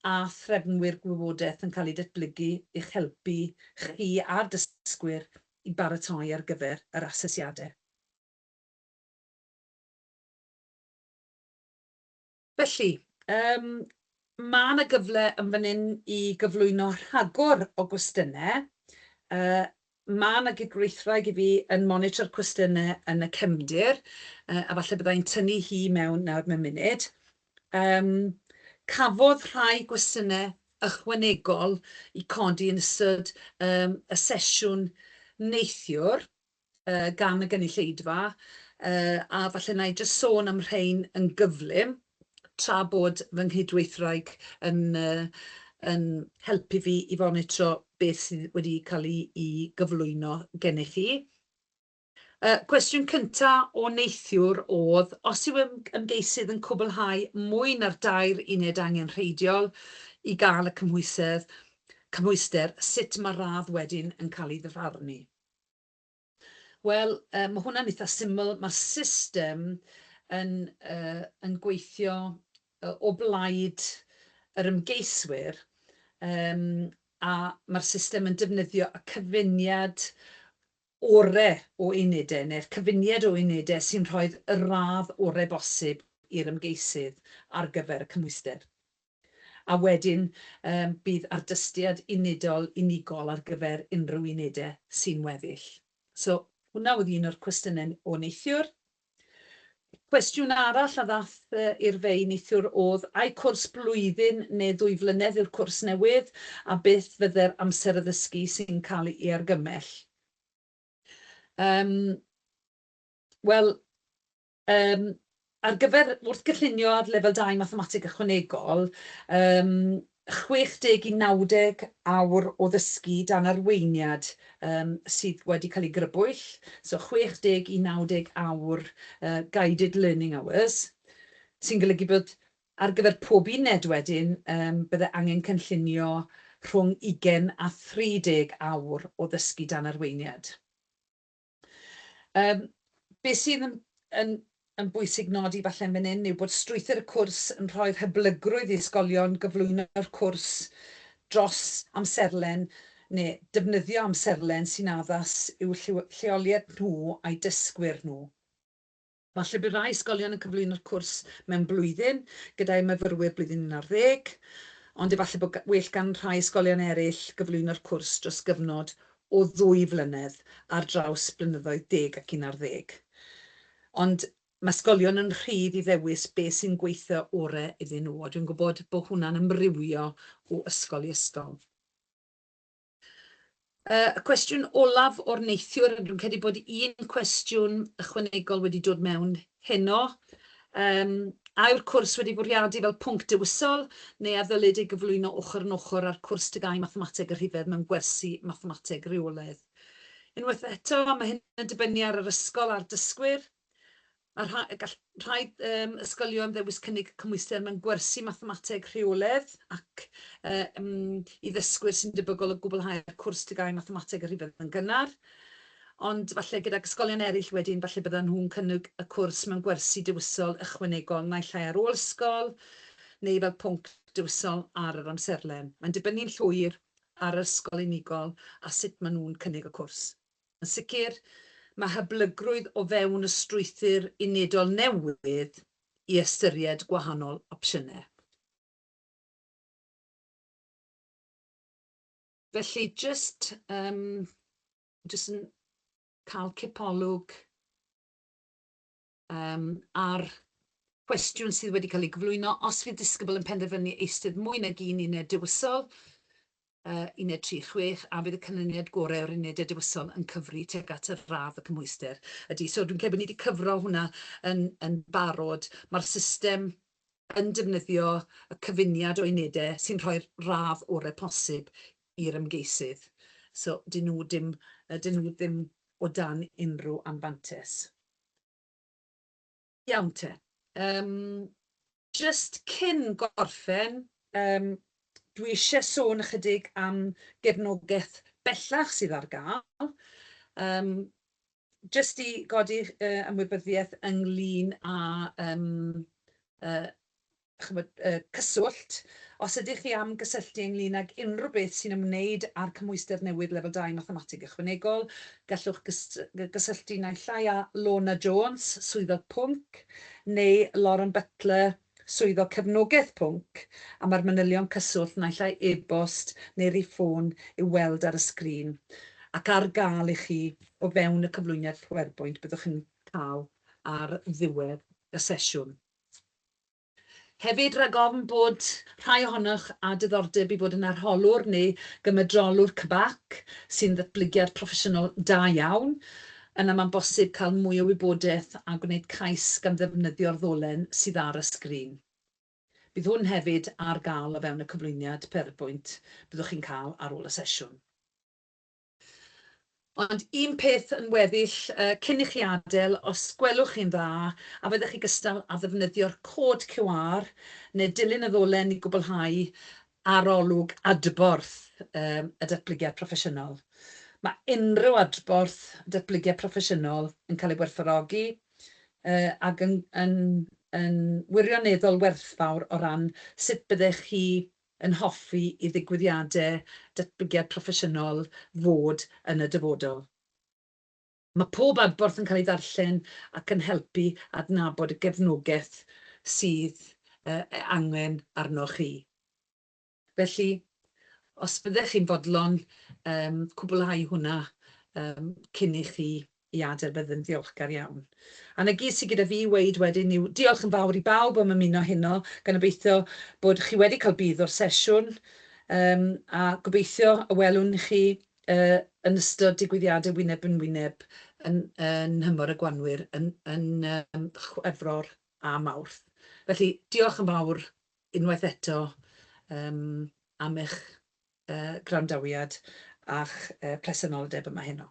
a threfnwyr gwybodaeth yn cael eu datblygu i'ch helpu chi a'r dysgwyr i baratoi ar gyfer yr asesiadau. Felly, mae 'na gyfle yn fan hyn i gyflwyno rhagor o gwestiynau. Mae 'na gydweithwraig i fi yn monitro'r cwestiynau yn y cefndir, a falle bydda i'n tynnu hi mewn nawr mewn munud. Cafodd rhai gwestiynau ychwanegol eu codi yn ystod y sesiwn neithiwr gan y gynulleidfa, a falle wna i jyst sôn am rhein yn gyflym, tra bod fy nghydweithwraig yn, yn helpu fi i fonitro beth sydd wedi cael ei, ei gyflwyno gennych chi. Cwestiwn cynta o neithiwr oedd, os yw ymgeisydd yn cwblhau mwy na'r dair uned angenrheidiol i gael y cymhwysedd, cymhwyster, sut mae'r radd wedyn yn cael ei ddyfarnu? Wel, mae hwnna'n eitha syml. Mae'r system yn, yn gweithio o blaid yr ymgeiswyr, a mae'r system yn defnyddio y cyfuniad orau o unedau, neu'r cyfuniad o unedau sy'n rhoi y radd orau bosib i'r ymgeisydd ar gyfer y cymhwyster. A wedyn bydd ardystiad unedol unigol ar gyfer unrhyw unedau sy'n weddill. So hwnna oedd un o'r cwestiynau o neithiwr. Cwestiwn arall a ddath i'r fei neithiwr oedd, ai cwrs blwyddyn neu 2 flynedd yw'r cwrs newydd, a beth fydde'r amser addysgu sy'n cael ei argymell? Wel, ar gyfer, wrth gynllunio ar lefel 2 mathemateg ychwanegol, 60 i 90 awr o ddysgu dan arweiniad sydd wedi cael ei grybwyll. So 60 i 90 awr guided learning hours, sy'n golygu bod ar gyfer pob uned wedyn, bydde angen cynllunio rhwng 20 a 30 awr o ddysgu dan arweiniad. Be sydd yn bwysig nodi falle yn fan hyn yw bod strwythur y cwrs yn rhoi'r hyblygrwydd i ysgolion gyflwyno'r cwrs dros amserlen neu defnyddio amserlen sy'n addas i'w lleoliad nhw a'u dysgwyr nhw. Falle bydd rai ysgolion yn cyflwyno'r cwrs mewn blwyddyn gyda'u myfyrwyr blwyddyn 11, ond efallai bod well gan rhai ysgolion eraill gyflwyno'r cwrs dros gyfnod o 2 flynedd ar draws blynyddoedd 10 ac 11. Ond mae ysgolion yn rhydd i ddewis beth sy'n gweithio orau iddyn nhw, a dwi'n gwybod bod hwnna'n amrywio o ysgol i ysgol. Y cwestiwn olaf o'r neithiwr, a dwi'n credu bod un cwestiwn ychwanegol wedi dod mewn heno. A yw'r cwrs wedi bwriadu fel pwnc dewisol, neu a ddylid ei gyflwyno ochr yn ochr â'r cwrs TGAU Mathemateg a Rhifedd mewn gwersi mathemateg reolaidd? Unwaith eto, mae hyn yn dibynnu ar yr ysgol a'r dysgwyr. Mae gall rhai ysgolion ddewis cynnig cymhwyster mewn gwersi mathemateg rheolaidd ac i ddysgwyr sy'n debygol o gwblhau'r cwrs TGAU Mathemateg a Rhifedd yn gynnar. Ond falle gydag ysgolion eraill wedyn, falle byddan nhw'n cynnig y cwrs mewn gwersi dewisol ychwanegol naill ai ar ôl ysgol neu fel pwnc dewisol ar yr amserlen. Mae'n dibynnu'n llwyr ar yr ysgol unigol a sut maen nhw'n cynnig y cwrs. Yn sicr, mae hyblygrwydd o fewn y strwythur unedol newydd i ystyried gwahanol opsiynau. Felly, jyst yn cael cipolwg ar cwestiwn sydd wedi cael ei gyflwyno. Os fydd disgybl yn penderfynu eistedd mwy nag un uned dewisol, uned 3 6, a fydd y canlyniad gorau o'r unedau dewisol yn cyfri tuag at y radd y cymhwyster? Ydy, so dwi'n credu bod ni wedi cyfro hwnna yn barod. Mae'r system yn defnyddio y cyfuniad o unedau sy'n rhoi'r radd orau posib i'r ymgeisydd. So, dyn nhw ddim o dan unrhyw anfantais. Iawn te. Just cyn gorffen, dwi eisiau sôn ychydig am gefnogaeth bellach sydd ar gael. Just i godi ymwybyddiaeth ynglyn â chymod, cyswllt. Os ydych chi am gysylltu ynglyn ag unrhyw beth sy'n ymwneud â'r cymhwyster newydd lefel 2 mathemateg ychwanegol, gallwch gysylltu naill ai â Lorna Jones, swyddog pwnc, neu Lauren Butler, swyddog cefnogaeth pwnc, a mae'r manylion cyswllt naill ai e-bost neu rif ffôn i'w weld ar y sgrin, ac ar gael i chi o fewn y cyflwyniad PowerPoint byddwch chi'n cael ar ddiwedd y sesiwn. Hefyd, rhag ofn bod rhai ohonoch â diddordeb i fod yn arholwr neu gymedrolwr CBAC, sy'n ddatblygiad proffesiynol da iawn, yna mae'n bosib cael mwy o wybodaeth a gwneud cais gan ddefnyddio'r ddolen sydd ar y sgrin. Bydd hwn hefyd ar gael o fewn y cyflwyniad PowerPoint byddwch chi'n cael ar ôl y sesiwn. Ond un peth yn weddill cyn i chi adael, os gwelwch chi'n dda, a fyddech chi gystal â ddefnyddio'r cod QR neu dilyn y ddolen i gwblhau arolwg adborth. y datblygiad proffesiynol. Mae unrhyw adborth datblygiad proffesiynol yn cael ei werthfawrogi ac yn wirioneddol werthfawr o ran sut byddech chi yn hoffi i ddigwyddiadau datblygiad proffesiynol fod yn y dyfodol. Mae pob adborth yn cael ei ddarllen ac yn helpu adnabod y gefnogaeth sydd angen arnoch chi. Felly, os byddech chi'n fodlon cwblhau hwnna cyn i chi i adael, bydd yn ddiolchgar iawn. A 'na gyd sydd gyda fi i weud wedyn yw diolch yn fawr i bawb am ymuno heno, gan obeithio bod chi wedi cael budd o'r sesiwn, a gobeithio y welwn chi yn ystod digwyddiadau wyneb yn wyneb yn nhymor y Gwanwyn yn Chwefror a Mawrth. Felly, diolch yn fawr unwaith eto am eich gwrandawiad a'ch presenoldeb yma heno.